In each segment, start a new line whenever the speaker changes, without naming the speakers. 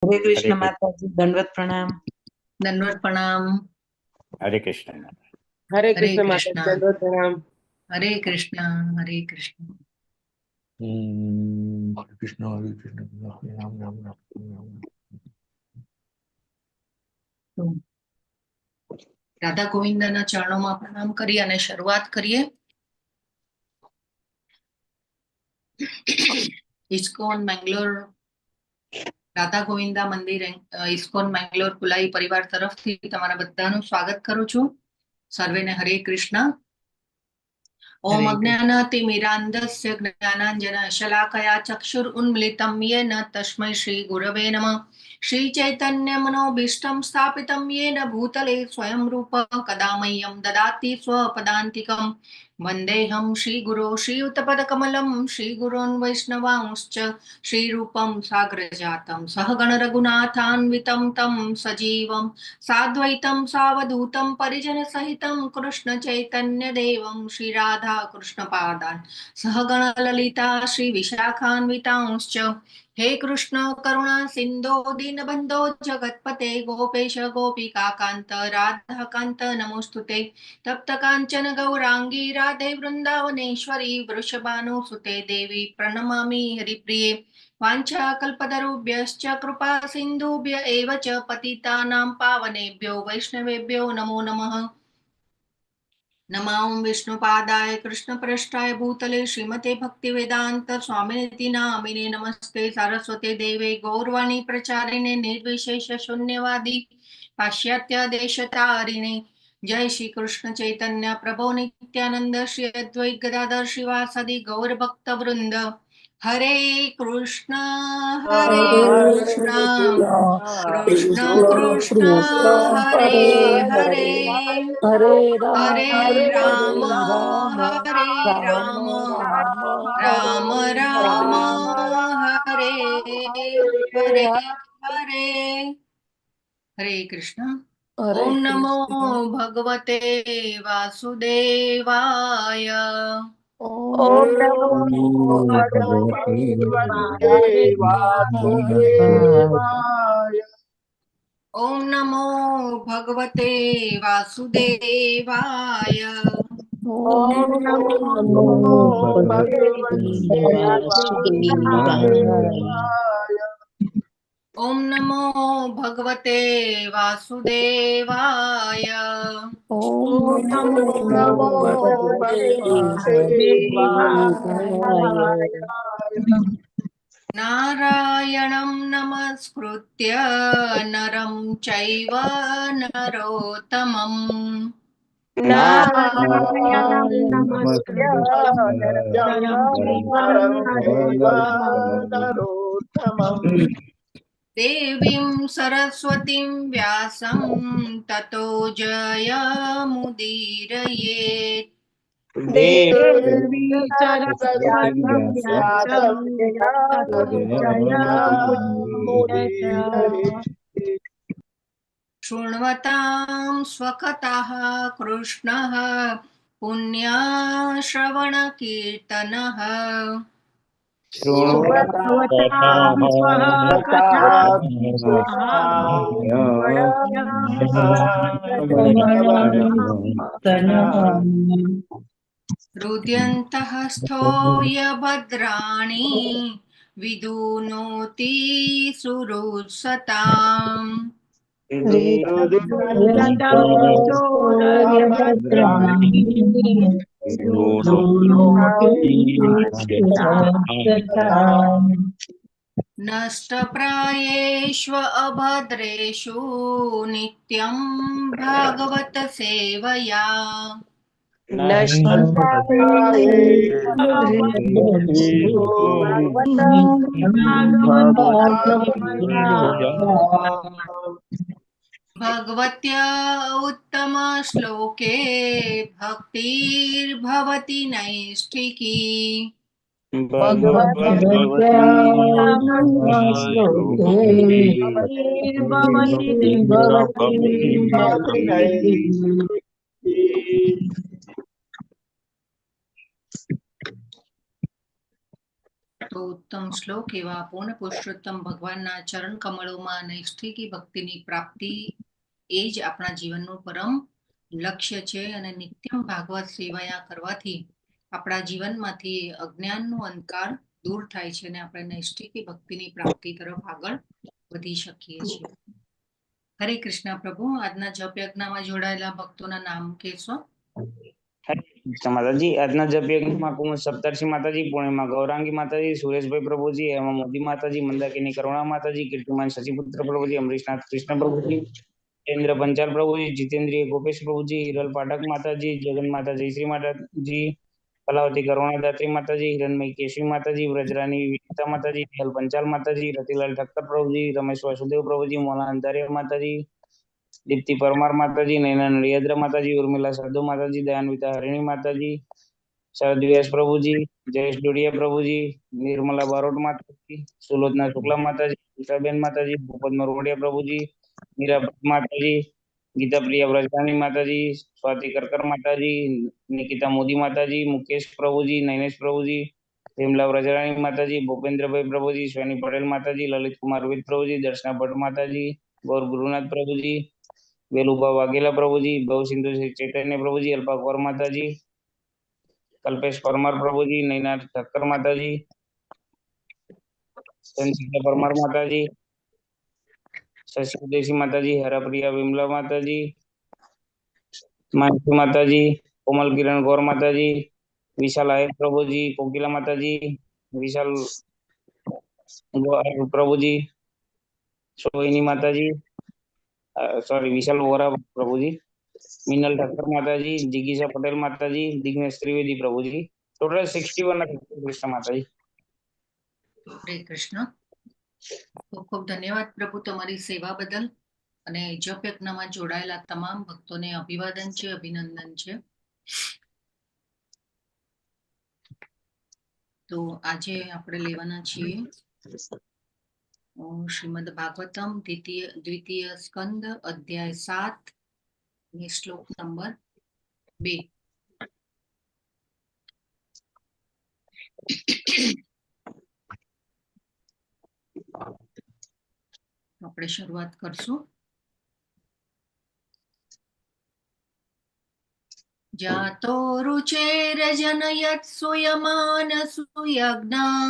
હરે કૃષ્ણ.
હરે
માતાજી, દંડવત પ્રણામ.
દંડવત પ્રણામ.
હરે કૃષ્ણ.
હરે
હરે
કૃષ્ણ માતા,
કૃષ્ણ.
દંડવત પ્રણામ.
હરે કૃષ્ણ, હરે કૃષ્ણ.
હરે કૃષ્ણ, હરે કૃષ્ણ, હરે રામ રામ રામ રામ.
તો રાધા ગોવિંદના ચરણોમાં પ્રણામ કરી અને શરૂઆત કરીએ. ઇસ્કોન મેંગ્લોર રાધા ગોવિંદા મંદિર, ઇસ્કોન મેંગ્લોર કુલાઈ પરિવાર તરફથી તમારા બધાનું સ્વાગત કરું છું. સર્વેને હરે કૃષ્ણ. ઓમ
હરે
અજ્ઞાનતિમિરાંધસ્ય જ્ઞાનાંજન શલાકયા ચક્ષુરુન્મિલિતમ યેન તસ્મૈ શ્રી ગુરવે નમઃ. શ્રી ચૈતન્ય મનોભીષ્ટં સ્થાપિतं યેન ભૂતલે સ્વયં રૂપ કદા મહ્યં દદાતિ સ્વપદાન્તિકમ. વંદેહં શ્રીગુરો શ્રીયુતપદકમલમ શ્રીગુરોन् વૈષ્ણવાંશ્ચ શ્રીરૂપં સાગ્રજાतं સહગણ રઘુનાથાન્વિतं तं સજીવં સાદ્વૈतं સાવધૂतं પરિજન સહિतं કૃષ્ણ ચૈતન્ય દેવં શ્રી રાધા કૃષ્ણ પાદાન સહગણ લલિતા શ્રી વિશાખાન્વિતાંશ્ચ. હે કૃષ્ણ કરુણા સિંધો દીનબંધો જગતપતે ગોપેશ ગોપિકાકાંત રાધાકાંત નમોસ્તુતે. તપ્ત કાંચન ગૌરાંગી રાધે વૃંદાવનેશ્વરી વૃષભાનુસુતે દેવી પ્રણમામિ હરિપ્રિયે. વાંછા કલ્પતરુભ્યશ્ચ કૃપા સિંધુભ્ય એવ ચ પતિતાનાં પાવનેભ્યો વૈષ્ણવેભ્યો નમો નમઃ. નમો વિષ્ણુપાદાય કૃષ્ણપ્રષ્ઠાય ભૂતલે શ્રીમતે ભક્તિવેદાંત સ્વામિનિતિ નામિને. નમસ્તે સારસ્વતે દેવે ગૌરવાણી પ્રચારિણે નિર્વિશેષ શૂન્યવાદી પાશ્ચાત્ય દેશતારિણે. જય શ્રી કૃષ્ણ ચૈતન્ય પ્રભો નિત્યાનંદ શ્રી અદ્વૈત ગદાધર શ્રીવાસાદિ ગૌર ભક્ત વૃંદ. હરે કૃષ્ણ હરે કૃષ્ણ કૃષ્ણ કૃષ્ણ હરે હરે,
હરે
હરે
રામ
રામ હરે રામ રામ રામ હરે હરે હરે. હરે કૃષ્ણ.
હરે
ઓમ નમો
કૃષ્ણ.
ભગવતે વાસુદેવાય.
ઓમ
નમો
ભગવતે
વાસુદેવાય.
ઓમ નમો ભગવતે વાસુદેવાય.
ઓમ
નમો ભગવતે વાસુદેવાય.
ઓમ નમો ભગવતે વાસુદેવાય.
ઓમ
નમો
નમો
ભગવતે
ભગવતે
વાસુદેવાય.
નારાયણં નમસ્કૃત્ય નરં ચૈવ નરોત્તમં
નારાયણં નમસ્કૃત્ય નરં ચૈવ નરોત્તમં
દેવીં સરસ્વતીં વ્યાસં તતો જયમુદીરયેત.
દેવી સરસ્વતી વ્યાસં તતો જયમુદીરયેત.
શૃण्वतां स्वकथाः કૃષ્ણः પુણ્યશ્રવણકીર્તનः.
શૃण्वतां સ્વકથાः
હૃદયંતઃ સ્થો યભદ્રાણિ વિદુનોતિ સુરુત્સતામ. નષ્ટપ્રાયેષ્વ અભદ્રેષુ નિત્યં ભાગવત સેવયા. ભગવત્ય ઉત્તમ શ્લોકે ભક્તિર્ભવતિ નૈષ્ઠિકી. તો ઉત્તમ શ્લોક એવા પૂર્ણ પુરુષોત્તમ ભગવાનના ચરણ કમળોમાં નૈષ્ઠિકી ભક્તિની પ્રાપ્તિ એ જ આપણા જીવનનું પરમ લક્ષ્ય છે અને નિત્યમ ભાગવત સેવાયા કરવાથી આપણા જીવનમાંથી અજ્ઞાનનો અંધકાર દૂર થાય છે અને આપણે નૈષ્ઠિકી ભક્તિની પ્રાપ્તિ તરફ આગળ વધી શકીએ છીએ. હરે કૃષ્ણ પ્રભુ, આજના જપ યજ્ઞમાં જોડાયેલા ભક્તોના નામ કહેશો?
કૃષ્ણ માતાજી, આજના જપ યજ્ઞમાં કુમુદ સપ્તર્ષિ માતાજી, પૂર્ણિમા ગૌરાંગી માતાજી, સુરેશભાઈ પ્રભુજી, હેમા મોદી માતાજી, મંદાકિની કરુણા માતાજી, કીર્તિમાન શશીપુત્ર પ્રભુજી, અમરીશનાથ કૃષ્ણ પ્રભુજી, ચંદ્ર પંચાલ પ્રભુજી, જીતેન્દ્રિય ગોપેશ પ્રભુજી, હિરલ પાઠક માતાજી, જગન માતા જયશ્રી માતાજી, કલાવતી કરુણાદાત્રી માતાજી, હિરણમય કેશવી માતાજી, વ્રજરાની વિનિતા માતાજી, નેહલ પંચાલ માતાજી, રતિલાલ ઠક્કર પ્રભુજી, રમેશ વાસુદેવ પ્રભુજી, મોલા અંધારિયા માતાજી, દીપ્તિ પરમાર માતાજી, નૈના નડિયાદ્રા માતાજી, ઉર્મિલા સાધુ માતાજી, દયાન્વિતા હરિણી માતાજી, શરદ વ્યાસ પ્રભુજી, જયેશ ડોડિયા પ્રભુજી, નિર્મલા બારોટ માતાજી, સુલોચના શુક્લા માતાજી, ઉષાબેન માતાજી, ભૂપત મરોડિયા પ્રભુજી, મીરા ભટ્ટ માતાજી, ગીતા પ્રિયા વ્રજરાણી માતાજી, સ્વાતિ કરકર માતાજી, નિકિતા મોદી માતાજી, મુકેશ પ્રભુજી, નૈનેશ પ્રભુજી, વિમલા વ્રજરાણી માતાજી, ભૂપેન્દ્રભાઈ પ્રભુજી, સ્વેની પટેલ માતાજી, લલિત કુમાર વેદ પ્રભુજી, દર્શના ભટ્ટ માતાજી, ગૌર ગુરુનાથ પ્રભુજી, વેલુભા વાઘેલા પ્રભુજી, ભવ સિંધુ શ્રી ચૈતન્ય પ્રભુજી, અલ્પા કૌર માતાજી, કલ્પેશ પરમાર પ્રભુજી, નૈના ઠક્કર માતાજી, સંચિતા પરમાર માતાજી, શશી ઉદયસિંહ માતાજી, હરપ્રિયા વિમલા માતાજી, માનસી માતાજી, કોમલ કિરણ ગૌર માતાજી, વિશાલ આયર પ્રભુજી, કોકિલા માતાજી, વિશાલ ગૌર પ્રભુજી, સોહિની માતાજી, સોરી વિશાલ વોરા પ્રભુજી, મિનલ ઠક્કર માતાજી, જિગીશા પટેલ માતાજી, દિગ્નેશ ત્રિવેદી પ્રભુજી. ટોટલ 61 કૃષ્ણ માતાજી.
હરે કૃષ્ણ. ખૂબ ખૂબ ધન્યવાદ પ્રભુ તમારી સેવા બદલ અને જપ યજ્ઞમાં જોડાયેલા તમામ ભક્તોને અભિવાદન છે, અભિનંદન છે. તો આજે આપણે લેવાના છીએ શ્રીમદ ભાગવતમ દ્વિતીય સ્કંદ અધ્યાય 7 ને શ્લોક નંબર 2. આપણે શરૂઆત કરશું. જાતો રુચેરજનયત સુયમાન સુયજ્ઞા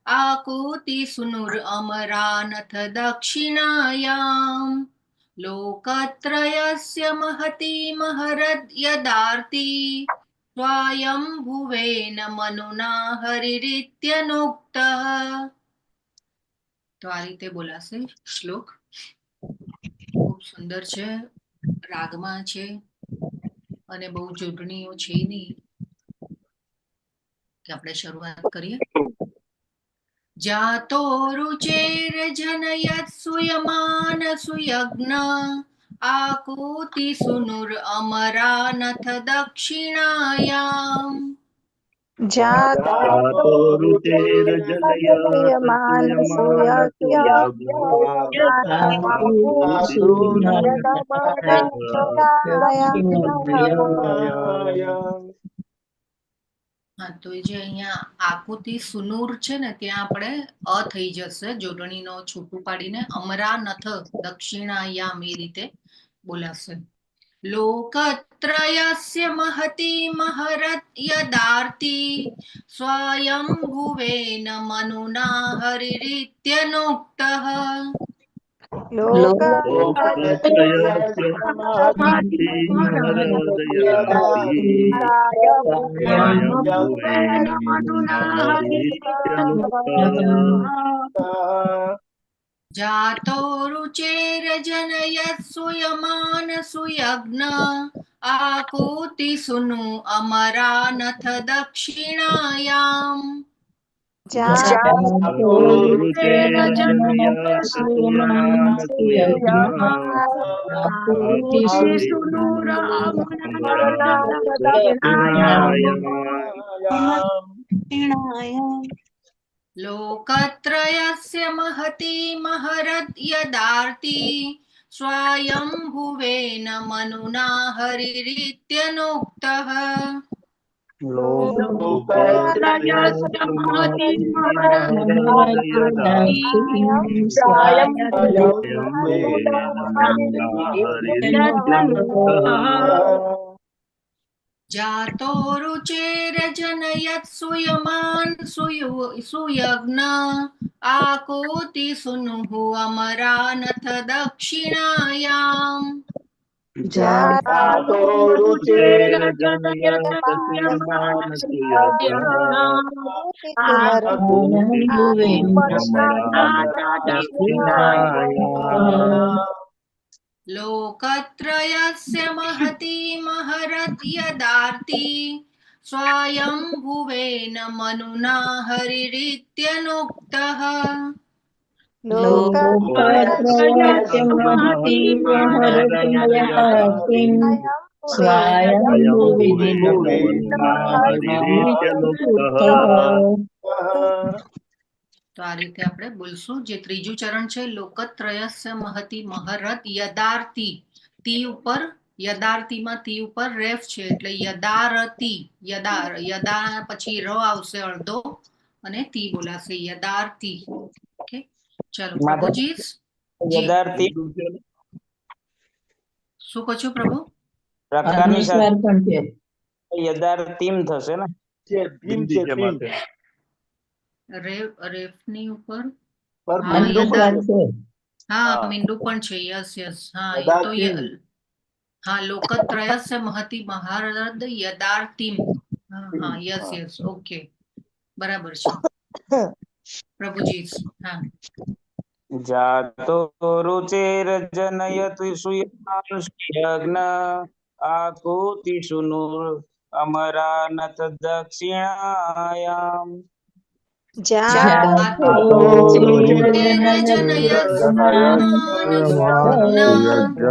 આકુતિ સુનુર અમરાનથ દક્ષિણાયામ લોકત્રયસ્ય મહતી મહરદ યદાર્તિ સ્વયંભુવેન મનુના હરિરિત્યનુક્તઃ. તો આ રીતે બોલાશે શ્લોક. ખૂબ સુંદર છે, રાગમાં છે અને બહુ જોડણીઓ છે નહીં કે આપણે શરૂઆત કરીએ. જાતો રુચેરજનયત સુયમાન સુયજ્ઞ આકુતિ સુનુર અમરાનથ દક્ષિણાયામ.
જાતો રુચેરજનયમાન સુયજ્ઞ
હા, તો એ જે અહીંયા આકુતિ સુનુર છે ને ત્યાં આપણે અ થઈ જશે, જોડણીનો છૂટું પાડીને અમરાનથ દક્ષિણાયામ એ રીતે બોલાશે. લોકત્રયસ્ય મહતી મહરત યદાર્તિ સ્વયંભુવેન મનુના હરિરિત્યનુક્તઃ. જાતો રુચેરજનયત સુયમાન સુયજ્ઞ આકુતિ સુનુ અમરાનથ દક્ષિણાયામ. લોકત્રયસ્ય મહતી મહરદ યદાર્તિ સ્વયંભુવેન મનુના હરિરિત્યનુક્તઃ.
લોકત્રયસ્ય મહતિ મહરદયાર્તિં સ્વયં
જાતો રુચેરજનયત સુયમાન સુયજ્ઞ આકોતિ સુનુઃ અમરાનથ દક્ષિણાયામ.
જાતો
રુચેરજનયત સુયમાન સુયજ્ઞ
લોકત્રયસ્ય મહતી મહરદ્યદાર્તિ સ્વયંભુવેન મનુના હરિરિત્યનુક્તઃ.
લોકત્રયસ્ય મહતી મહરદયાર્તિં સ્વયંભુવેન મનુના.
તો આ રીતે આપણે બોલશું. જે ત્રીજું ચરણ છે, લોકત્રયસ્ય મહતી મહરદ યદાર્તિ, તી ઉપર, યદાર્તિમાં તી ઉપર રેફ છે, એટલે યદારતી, યદાર, યદા પછી ર આવશે અડધો અને તી બોલાશે, યદાર્તિ. ઓકે, ચલો પ્રભુજી.
યદાર્તિ.
શું કહો છો પ્રભુ?
પ્રકારની સાથે યદાર્તિમ થશે ને?
ભીમ છે ભીમ.
રેફ, રેફની ઉપર
પર
હા,
મીંડું
યદા
પણ છે.
હા,
હા.
મીંડું પણ છે. યસ યસ, હા, એ તો
યદાર્તિમ.
હા, લોકત્રયસ્ય મહતિ મહારદ યદાર્તિમ. હા હા, યસ
હા.
યસ, ઓકે, બરાબર છે પ્રભુજી. હા.
જાતો રુચેરજનયતિ સુયમાન સુયજ્ઞ આકુતિ સુનુર અમરાનથ દક્ષિણાયામ.
જાતો
રુચેરજનયત સુયમાન સુયજ્ઞ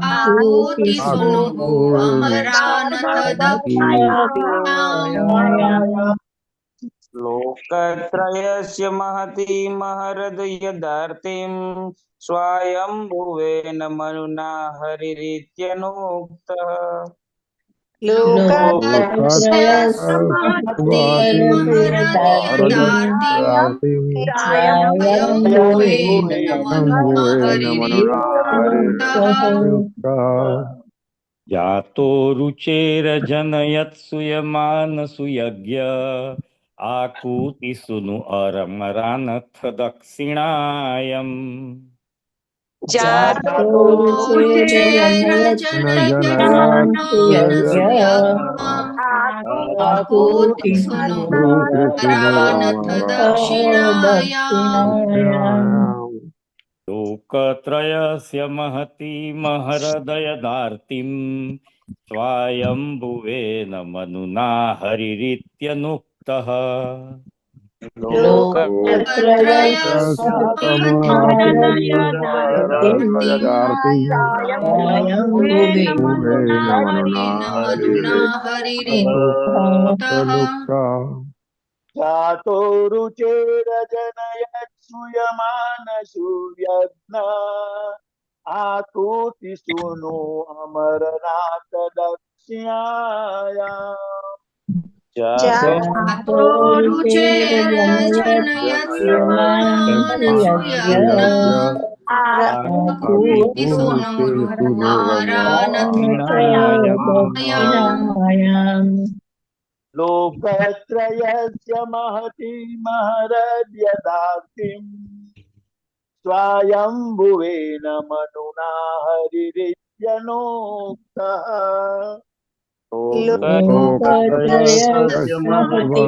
આકુતિ સુનુઃ અમરાનથ દક્ષિણાયામ.
લોકત્રયસ્ય મહતિ મહરદ યદાર્તિમ સ્વયંભુવેન મનુના હરિરિત્યનુક્તઃ.
લોકત્રયસ્ય
મહતિ મહરદ યદાર્તિમ સ્વયંભુવેન મનુના હરિરિત્યનુક્તઃ.
જાતો રુચેરજનયત સુયમાન સુયજ્ઞ આકૂતિ સુનુ અરમરાનથ દક્ષિણાયમ.
જાતો
રુચેરજનયત સુયમાન આકુતિ સુનુઃ અમરાનથ દક્ષિણાયામ.
લોકત્રયસ્ય મહતિ મહરદયદાર્તિં સ્વયંભુવેન મનુના હરિરિત્યનુક્તઃ.
લોકત્રયસ્ય
મનુના હરિરિત્યનુક્તઃ.
જાતો રુચેરજનયત સુયમાન સુયજ્ઞ આકૃતિ સુનો અમરનાથ દક્ષિણાયા.
જાતો રુચેરજનયત સુયમાન સુયજ્ઞ આકુતિ સુનુઃ અમરાનથ દક્ષિણાયામ.
લોકત્રયસ્ય મહતિ મહરદ્યદાર્તિં સ્વયંભુવેન મનુના હરિરિત્યનુક્તઃ.
લોકત્રયસ્ય મહતિ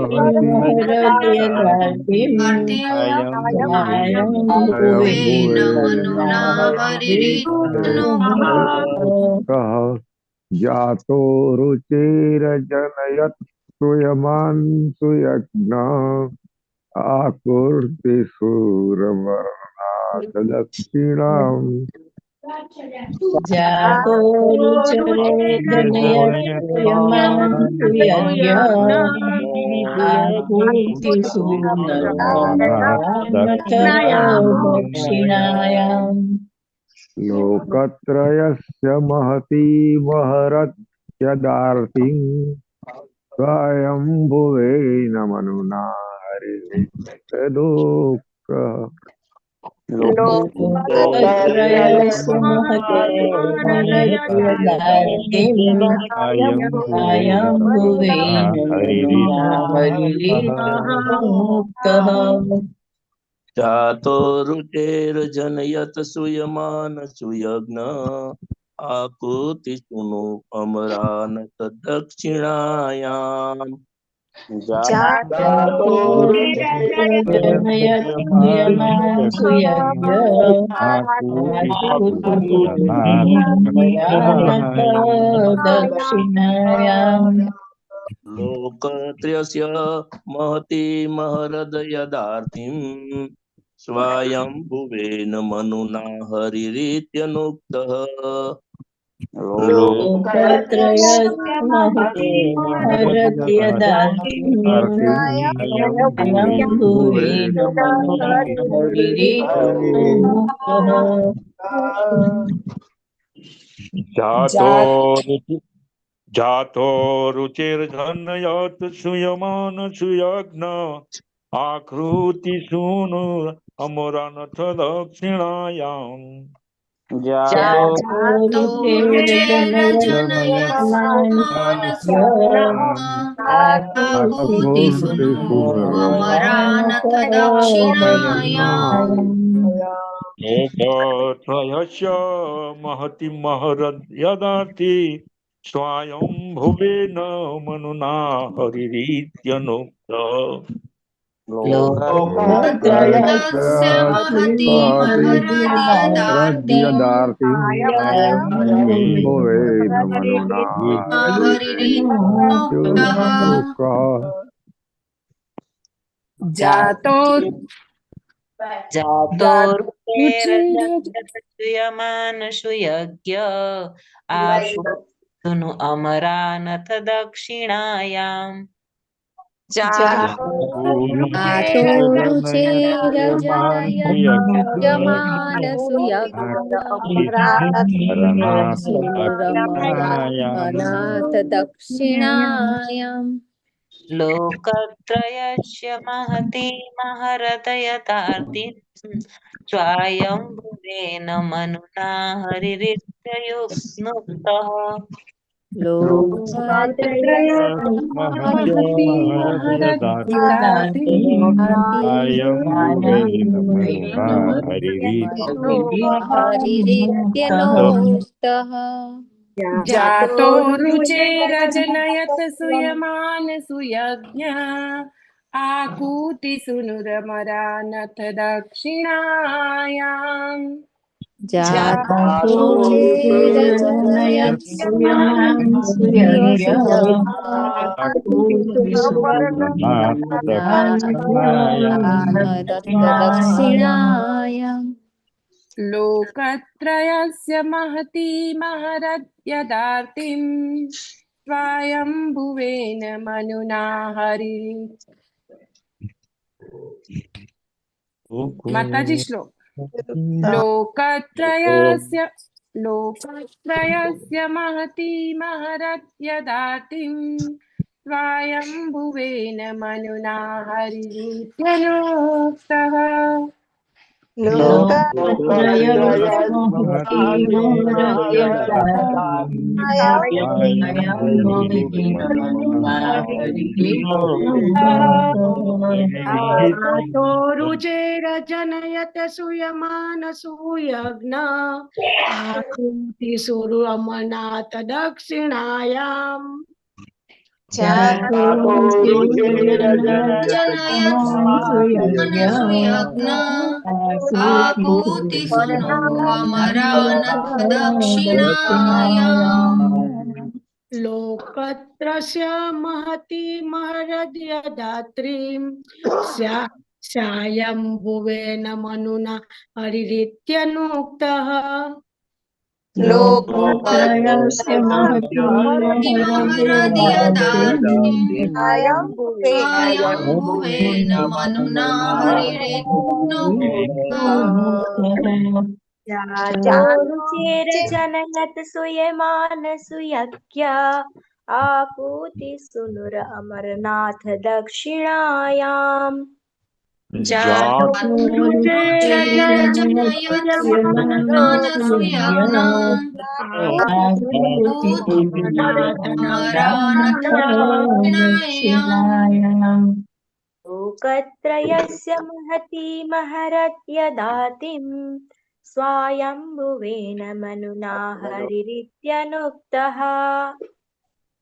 મહરદયાર્તિં
સ્વયંભુવેન મનુના હરિરિત્યનુક્તઃ.
જાતો રુચિરજનયત સુયમાન સુયજ્ઞ આકુર્તિ સુરવર્ણાથ દક્ષિણામ.
જાતો રુચરેજનયત સુયમાન સુયજ્ઞ આકુતિ સુનરાનથ દક્ષિણાયામ.
લોકત્રયસ્ય મહતી મહરત્યદાર્તિં स्वयंभुवेन मनुना हरिर्दुःख
लोकत्रयस्य महते हरद्यदार्तिं स्वयंभुवेन मनुना हरिरित्युक्तः।
जातो रुचेर्जनयत सुयमान सुयज्ञ आकुति सुनो अमरानत दक्षिणायाम।
जातो
जनयत् सुयमान सुयज्ञ आकुति दक्षिणायाम्।
लोकत्रयस्य महती महरदयदार्तिं स्वयंभुवेन मनुना हरिरित्यनुक्तः।
लोकत्रयस्य महते हरद्यदार्तिं स्वयंभुवेन मनुना हरिरित्युक्तः।
જાતો જાતો રુચિર્ધનયત સુયમાન સુયજ્ઞ આકૃતિ સુનુ અમરાનથ દક્ષિણાયામ.
જાતો
આકૃતિ સુનો અમરાનથ દક્ષિણાયામ.
લોકત્રયસ્ય મહતિ મહરયદાર્થી સ્વયંભુવેન મનુના હરિરીત્યનુક્ત.
લોકત્રયસ્ય મહતિ મહરદયદાર્તિં
સ્વયંભુવેન મનુના
હરિરિત્યુક્તઃ.
જાતો
જાતો રુચિર્જનયત સુયજ્ઞ આકૃતિનું અમરાનથ દક્ષિણાયામ.
જાતો રુચિરજનયમાન સુયજ્ઞ દક્ષિણાયામ.
લોકત્રયસ્ય મહતિ મહરદયતાર્તિં સ્વયંભુવેન મનુના હરિરિત્યુક્તઃ.
હરિરિત્યનોક્તઃ.
જાતો રુચિરજનયત સુયમાન સુયજ્ઞ આકૂતિ સુનુરમરાનથ દક્ષિણાયામ.
જાતો
રુચિરજનયત સુયમાન સુયજ્ઞ
દક્ષિણાયામ.
લોકત્રયસ્ય મહતી મહરદ્યદાર્તિં સ્વયંભુવેન મનુના હરિ. માતાજી શ્લોક. લોકત્રયસ્ય લોકત્રયસ્ય મહતી મહરદ્યદાર્તિં સ્વયંભુવેન મનુના હરિરિત્યનુક્તઃ.
જાતો રુચિરજનયત સુયમાન સુયજ્ઞ આકૃતિ સુરુ અમનાથ દક્ષિણાયામ.
જાતો
જનયત સુયજ્ઞ આકૂતિ સુનો અમરાનથ દક્ષિણાયામ.
લોકત્રસ્ય મહતી મહરદ્યદાત્રીં સ્યાયંભુવેન મનુના હરિરિત્યનુક્તઃ.
લોકત્રયસ્ય મહતિ
મહરદયદાર્તિં સ્વયંભુવેન મનુના હરિરિત્યુક્તઃ.
જાતો રુચિરજનયત સુયમાન સુયજ્ઞ
आकूति सुनुर अमरनाथ दक्षिणायाम्।
જાતો
लोकत्रयस्य महती महरत्यदातिं स्वायम्भुवेन मनुना हरिरित्यनुक्तः।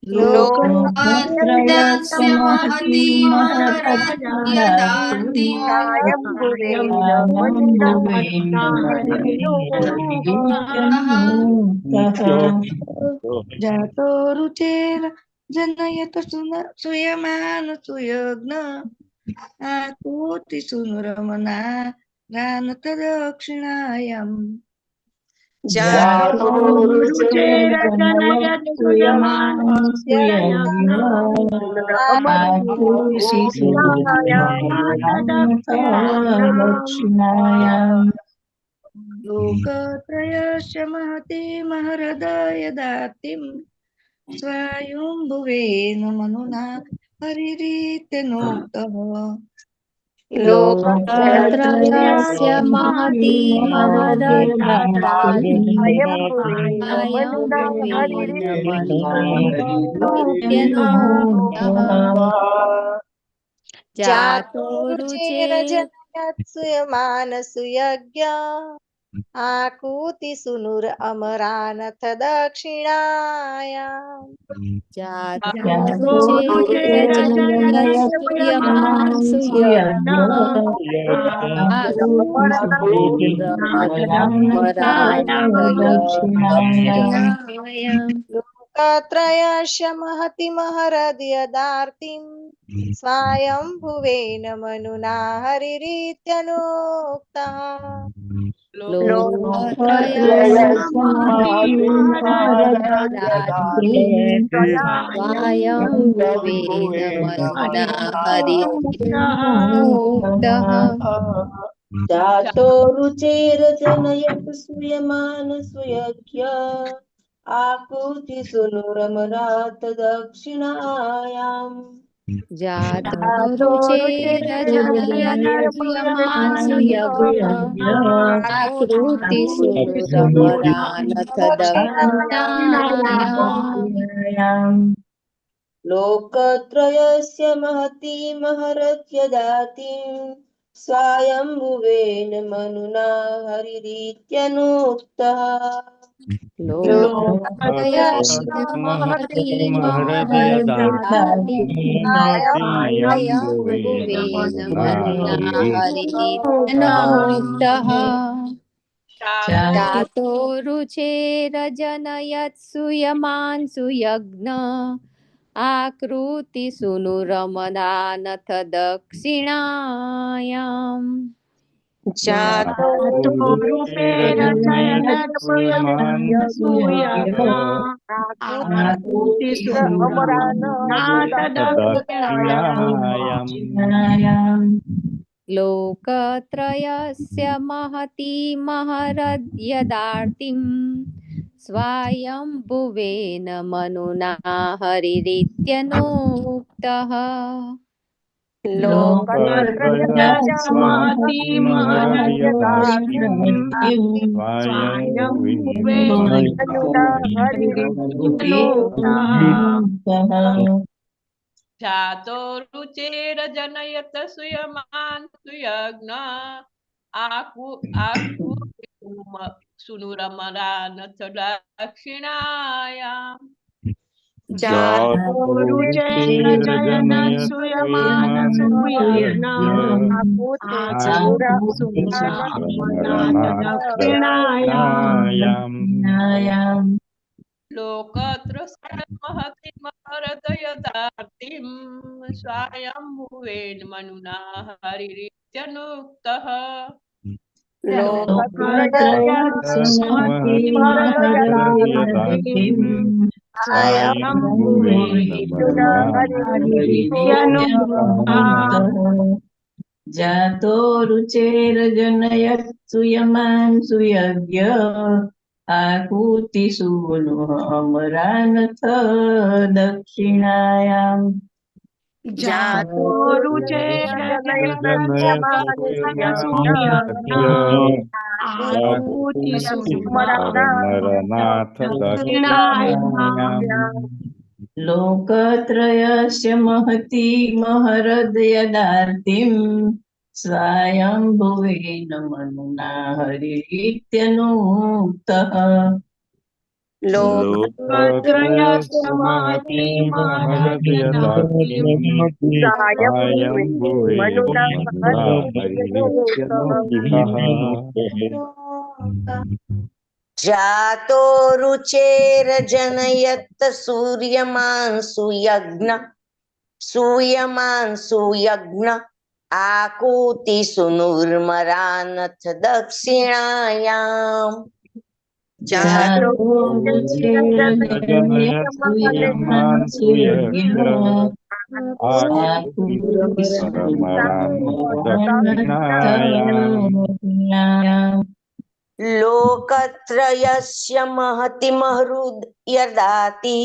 लोकत्रयस्य महती महरत्यदार्तिं
જાતો રુચેર જનયત સુયમાન સુયજ્ઞ આકૃતિ સુનુરમના રાનથ દક્ષિણાયમ.
જાતો રુચેરજનયત સુયમાન સુયજ્ઞ
લોકત્રયસ્ય મહતી મહૃદય દાતિમ સ્વયંભુવેન મનુના હરિરીત્યનુક્તઃ.
લોકત્રયસ્ય महती महरदातिं स्वयम्भुवेन मनुना हरिरित्यनुक्तः। જાતો રુચેર
સુયમાનસુયજ્ઞ આકૃતિ સુનુર અમરાનથ દક્ષિણાયા.
જાતો રુચેરજનયત સુયમાન સુયજ્ઞ
લોકત્રયસ્ય મહતિ મહરદયદાર્તિં સ્વયંભુવેન મનુના હરિરીત્યનુક્તઃ.
લોકત્રયસ્ય महती महरदार्तिं स्वयम्भुवेन मनुना हरिरित्यनुक्तः.
જાતો રુચેરજનયત સુયમાન સુયજ્ઞ આકૃતિ સુનુરમરાત દક્ષિણાયામ.
જાતો રુચેરજનયત સુયમાન સુયજ્ઞ આકૃતિ સુનુરમરાનથ દક્ષિણાયામ.
લોકત્રયસ્ય મહતી મહરત્યદાતિં સ્વયંભુવેન મનુના હરિરીત્યનુક્તઃ.
લોકત્રયસ્ય महती महरदातिं स्वयम्भुवेन मनुना हरिरित्यनुक्तः. જાતો રુચેરજનયત સુયમાન સુયજ્ઞ આકૃતિ સુનુરમદાનથ દક્ષિણાયામ.
જાતો
રૂપેરજનયત સુયમાન સુયજ્ઞ આકૃતિ સુનુરમરાનથ દક્ષિણાયામ.
લોકત્રયસ્ય महती महरद्यदार्तिं स्वायम्भुवेन मनुना हरिरित्यनुक्तः.
લોકત્રયસ્ય महती महरद्यदार्तिं સ્વયંભુવેન મનુના હરિરિત્યનુક્તઃ.
જાતો રુચેરજનયત સુયમાન સુયજ્ઞ આકુ આકુ સુનુરમરાનથ દક્ષિણાયામ.
જાતો રુચેરજનયત સુયમાન સુયજ્ઞ આકૃતિ સુનુરમરાનથ દક્ષિણાયામ.
લોકત્રયસ્ય महति महरदयदार्तिं સ્વયંભુવેન મનુના હરિરિત્યનુક્તઃ.
લોકત્રયસ્ય महती महરદાર્તિં સ્વયંભુવેન મનુના હરિરિત્યનુક્તઃ.
જાતો રુચેરજનયત સુયમાન સુયજ્ઞ
આકુતિ સુનો અમરાનથ દક્ષિણાયામ.
જાતો રુચેરજનયત આકુતિ
અમરનાથ દક્ષિણાયામ.
લોકત્રયસ્ય મહતી મહરદયદાર્તિમ સ્વયંભુવેન મનુના હરિરિત્યનુક્તઃ.
લોકત્રયસ્ય મહતી મહરદયદાર્તિમ સ્વયંભુવેન મનુના હરિરિત્યનુક્તઃ.
જાતો રુચેરજનયત સૂર્યમાંસુ યજ્ઞ સૂયમાંસુ યજ્ઞ આકુતિ સુનુર્મરાનથ દક્ષિણાયામ.
જાતો રુચેરજનયત સૂયમાંસુ યજ્ઞ આકુતિ
દક્ષિણાયામ.
લોકત્રયસ્ય મહતિ મહૃદયદાતિ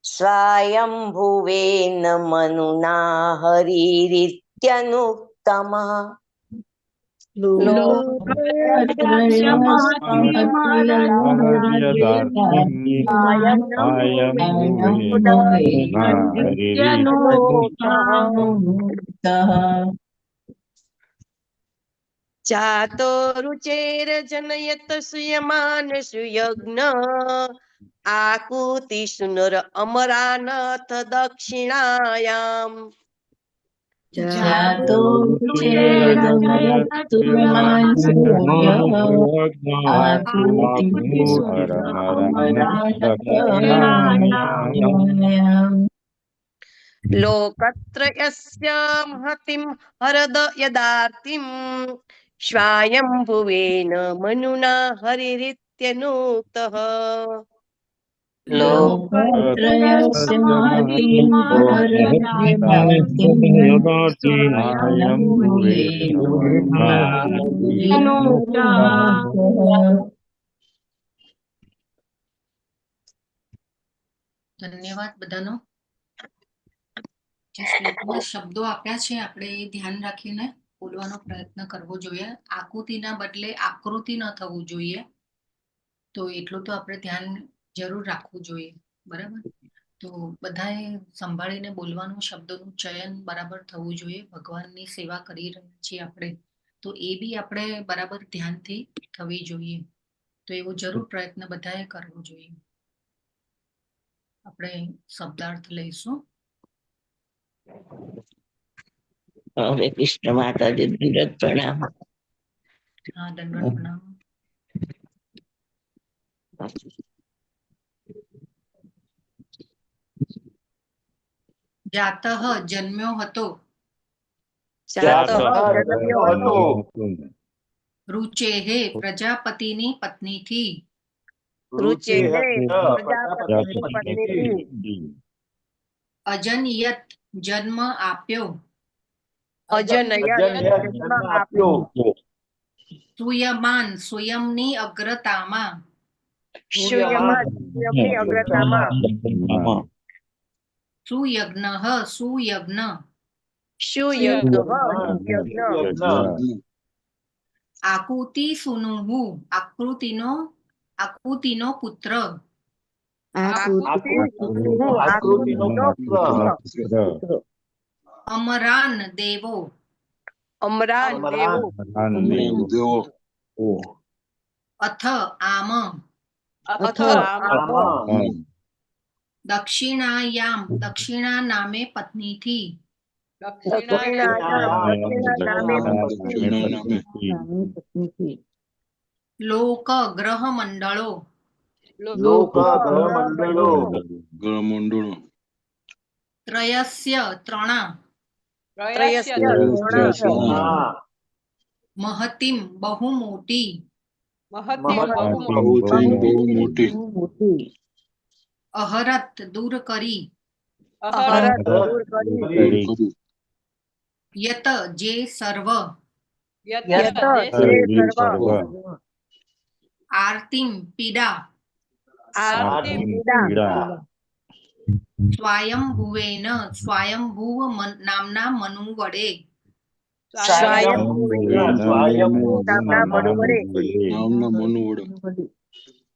સ્વયંભુવેન મનુના હરિરિત્યનુત્તમઃ.
લોકત્રયસ્ય મહતી
મહરદયદાર્તિમ સ્વયંભુવેન મનુના હરિરિત્યનુક્તઃ.
જાતો રુચેરજનયત સુયમાન સુયજ્ઞ આકુતિ સુનર અમરાનથ દક્ષિણાયામ.
જાતો રુચેરજનયત સૂયમાંસુ યજ્ઞ આકુતિ અમરાનથ દક્ષિણાયામ.
લોકત્રયસ્ય મહતિમ હરદયદાર્તિમ સ્વયંભુવેન મનુના હરિરિત્યનુક્તઃ.
લોકત્રયસ્ય મહતી મહરદયદાર્તિમ સ્વયંભુવેન મનુના હરિરિત્યનુક્તઃ.
ધન્યવાદ બધાનો. જે શ્લોકમાં શબ્દો આપ્યા છે આપણે એ ધ્યાન રાખીને બોલવાનો પ્રયત્ન કરવો જોઈએ. આકૃતિના બદલે આકૃતિ ન થવું જોઈએ, તો એટલું તો આપણે ધ્યાન જરૂર રાખવું જોઈએ, બરાબર? તો બધાએ સંભાળીને બોલવાનું, શબ્દોનું ચયન બરાબર થવું જોઈએ. ભગવાનની સેવા કરી રહ્યા છીએ આપણે, તો એ બી આપણે બરાબર ધ્યાનથી થવી જોઈએ. તો એવો જરૂર પ્રયત્ન બધાએ કરવો જોઈએ. આપણે શબ્દાર્થ લઈશું.
હરે કૃષ્ણ માતાજી, દંડવત પ્રણામ.
હા, દંડવત પ્રણામ. જાતઃ જન્મ્યો હતો.
જાતઃ જન્મ્યો હતો.
રુચેહે પ્રજાપતિની પત્નીથી.
રુચેહે પ્રજાપતિની પત્નીથી.
અજનયત જન્મ આપ્યો.
અજનયત જન્મ આપ્યો.
સુયમાન સ્વયંની અગ્રતામાં.
સુયમાન સ્વયંની અગ્રતામાં.
સુયજ્ઞ સુયજ્ઞ.
સુયજ્ઞ સુયજ્ઞ.
આકુતિ સુનુહુ આકૃતિનો આકુતિનો પુત્ર.
આકૃતિનો પુત્ર.
અમરાન દેવો.
અમરાન દેવો.
અથ આમ.
અથ આમ.
દક્ષિણાયામ દક્ષિણા નામે પત્નીથી.
દક્ષિણાયામ દક્ષિણા નામે પત્નીથી.
લોક ગ્રહ મંડળો.
લોક ગ્રહ મંડળો.
ત્રયસ્ય ત્રણા.
ત્રયસ્ય ત્રણા.
મહતિમ બહુ મોટી.
મહતિમ બહુ મોટી.
અહરત દૂર કરી.
અહરત દૂર કરી.
યત જે સર્વ.
યત જે સર્વ.
આરતીમ પીડા,
આરતી પીડા,
સ્વયંભુવેન સ્વયંભુવ નામના મનુ વડે,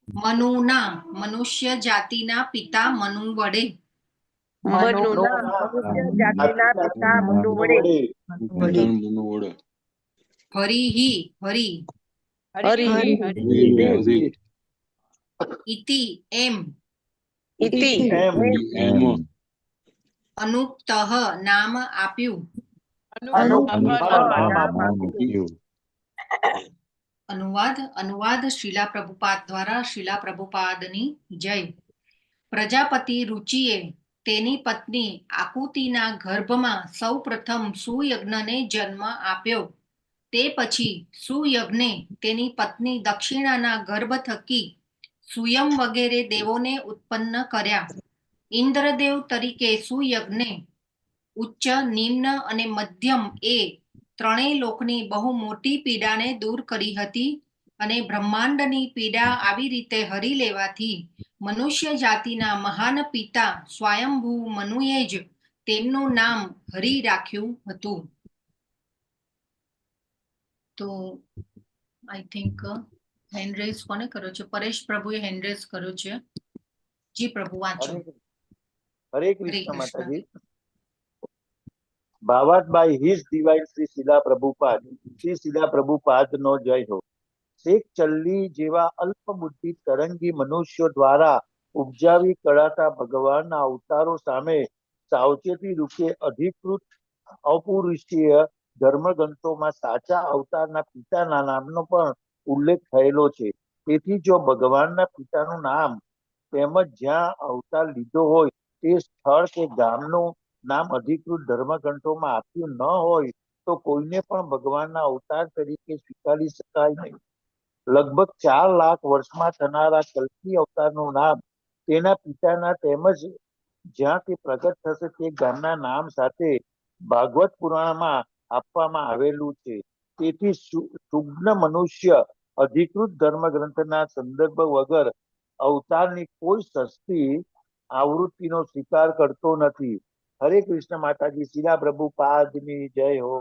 મનુના મનુષ્ય જાતિના પિતા મનુ વડે, હરિહિ હરિ, ઇતિ એમ,
ઇતિ
અનુક્તઃ નામ આપ્યું. અનુવાદ. અનુવાદ શીલા પ્રભુપાદ દ્વારા. શીલા પ્રભુપાદની જય. પ્રજાપતિ રુચિએ તેની પત્ની આકુતિના ગર્ભમાં સૌ પ્રથમ સુયજ્ઞને જન્મ આપ્યો. તે પછી સુયજ્ઞે તેની પત્ની દક્ષિણાના ગર્ભ થકી સુયમ વગેરે દેવોને ઉત્પન્ન કર્યા. ઇન્દ્રદેવ તરીકે સુયજ્ઞે ઉચ્ચ, નિમ્ન અને મધ્યમ એ ત્રણેય લોકની બહુ મોટી પીડાને દૂર કરી હતી અને બ્રહ્માંડની પીડા આવી રીતે હરી લેવાથી મનુષ્ય જાતિના મહાન પિતા સ્વયંભૂ મનુએ જ તેમનું નામ હરિ રાખ્યું હતું. તો I think hand raise કોને કર્યો છે? પરેશ પ્રભુએ હેન્ડ રેઝ કર્યો છે. જી પ્રભુ, વાંચો.
હરે કૃષ્ણ માતાજી. ભાવાર્થ by his divine Shri Srila Prabhupada. Shri Srila Prabhupada નો જય હો. શેખ ચલ્લી જેવા અલ્પ બુદ્ધિ તરંગી મનુષ્યો દ્વારા ઉપજાવી કરાતા ભગવાનના અવતારો સામે સાવચેતી રૂપે અધિકૃત અપૌરુષેય ધર્મગ્રંથોમાં સાચા અવતારના પિતાના નામનો પણ ઉલ્લેખ થયેલો છે. તેથી જો ભગવાનના પિતાનું નામ તેમજ જ્યાં અવતાર લીધો હોય તે સ્થળ કે ગામનું નામ અધિકૃત ધર્મગ્રંથોમાં આપ્યું ન હોય તો કોઈને પણ ભગવાનના અવતાર તરીકે સ્વીકારી શકાય નહીં. લગભગ 4 લાખ વર્ષમાં થનારા કલ્કી અવતારનું નામ તેના પિતાના તેમજ જ્યાં તે પ્રગટ થશે તે ગામના નામ સાથે ભાગવત પુરાણમાં આપવામાં આવેલું છે. તેથી સુજ્ઞ મનુષ્ય અધિકૃત ધર્મગ્રંથના સંદર્ભ વગર અવતારની કોઈ સસ્તી આવૃત્તિનો સ્વીકાર કરતો નથી. હરે કૃષ્ણ માતાજી. શિલા પ્રભુપાદની જય હો.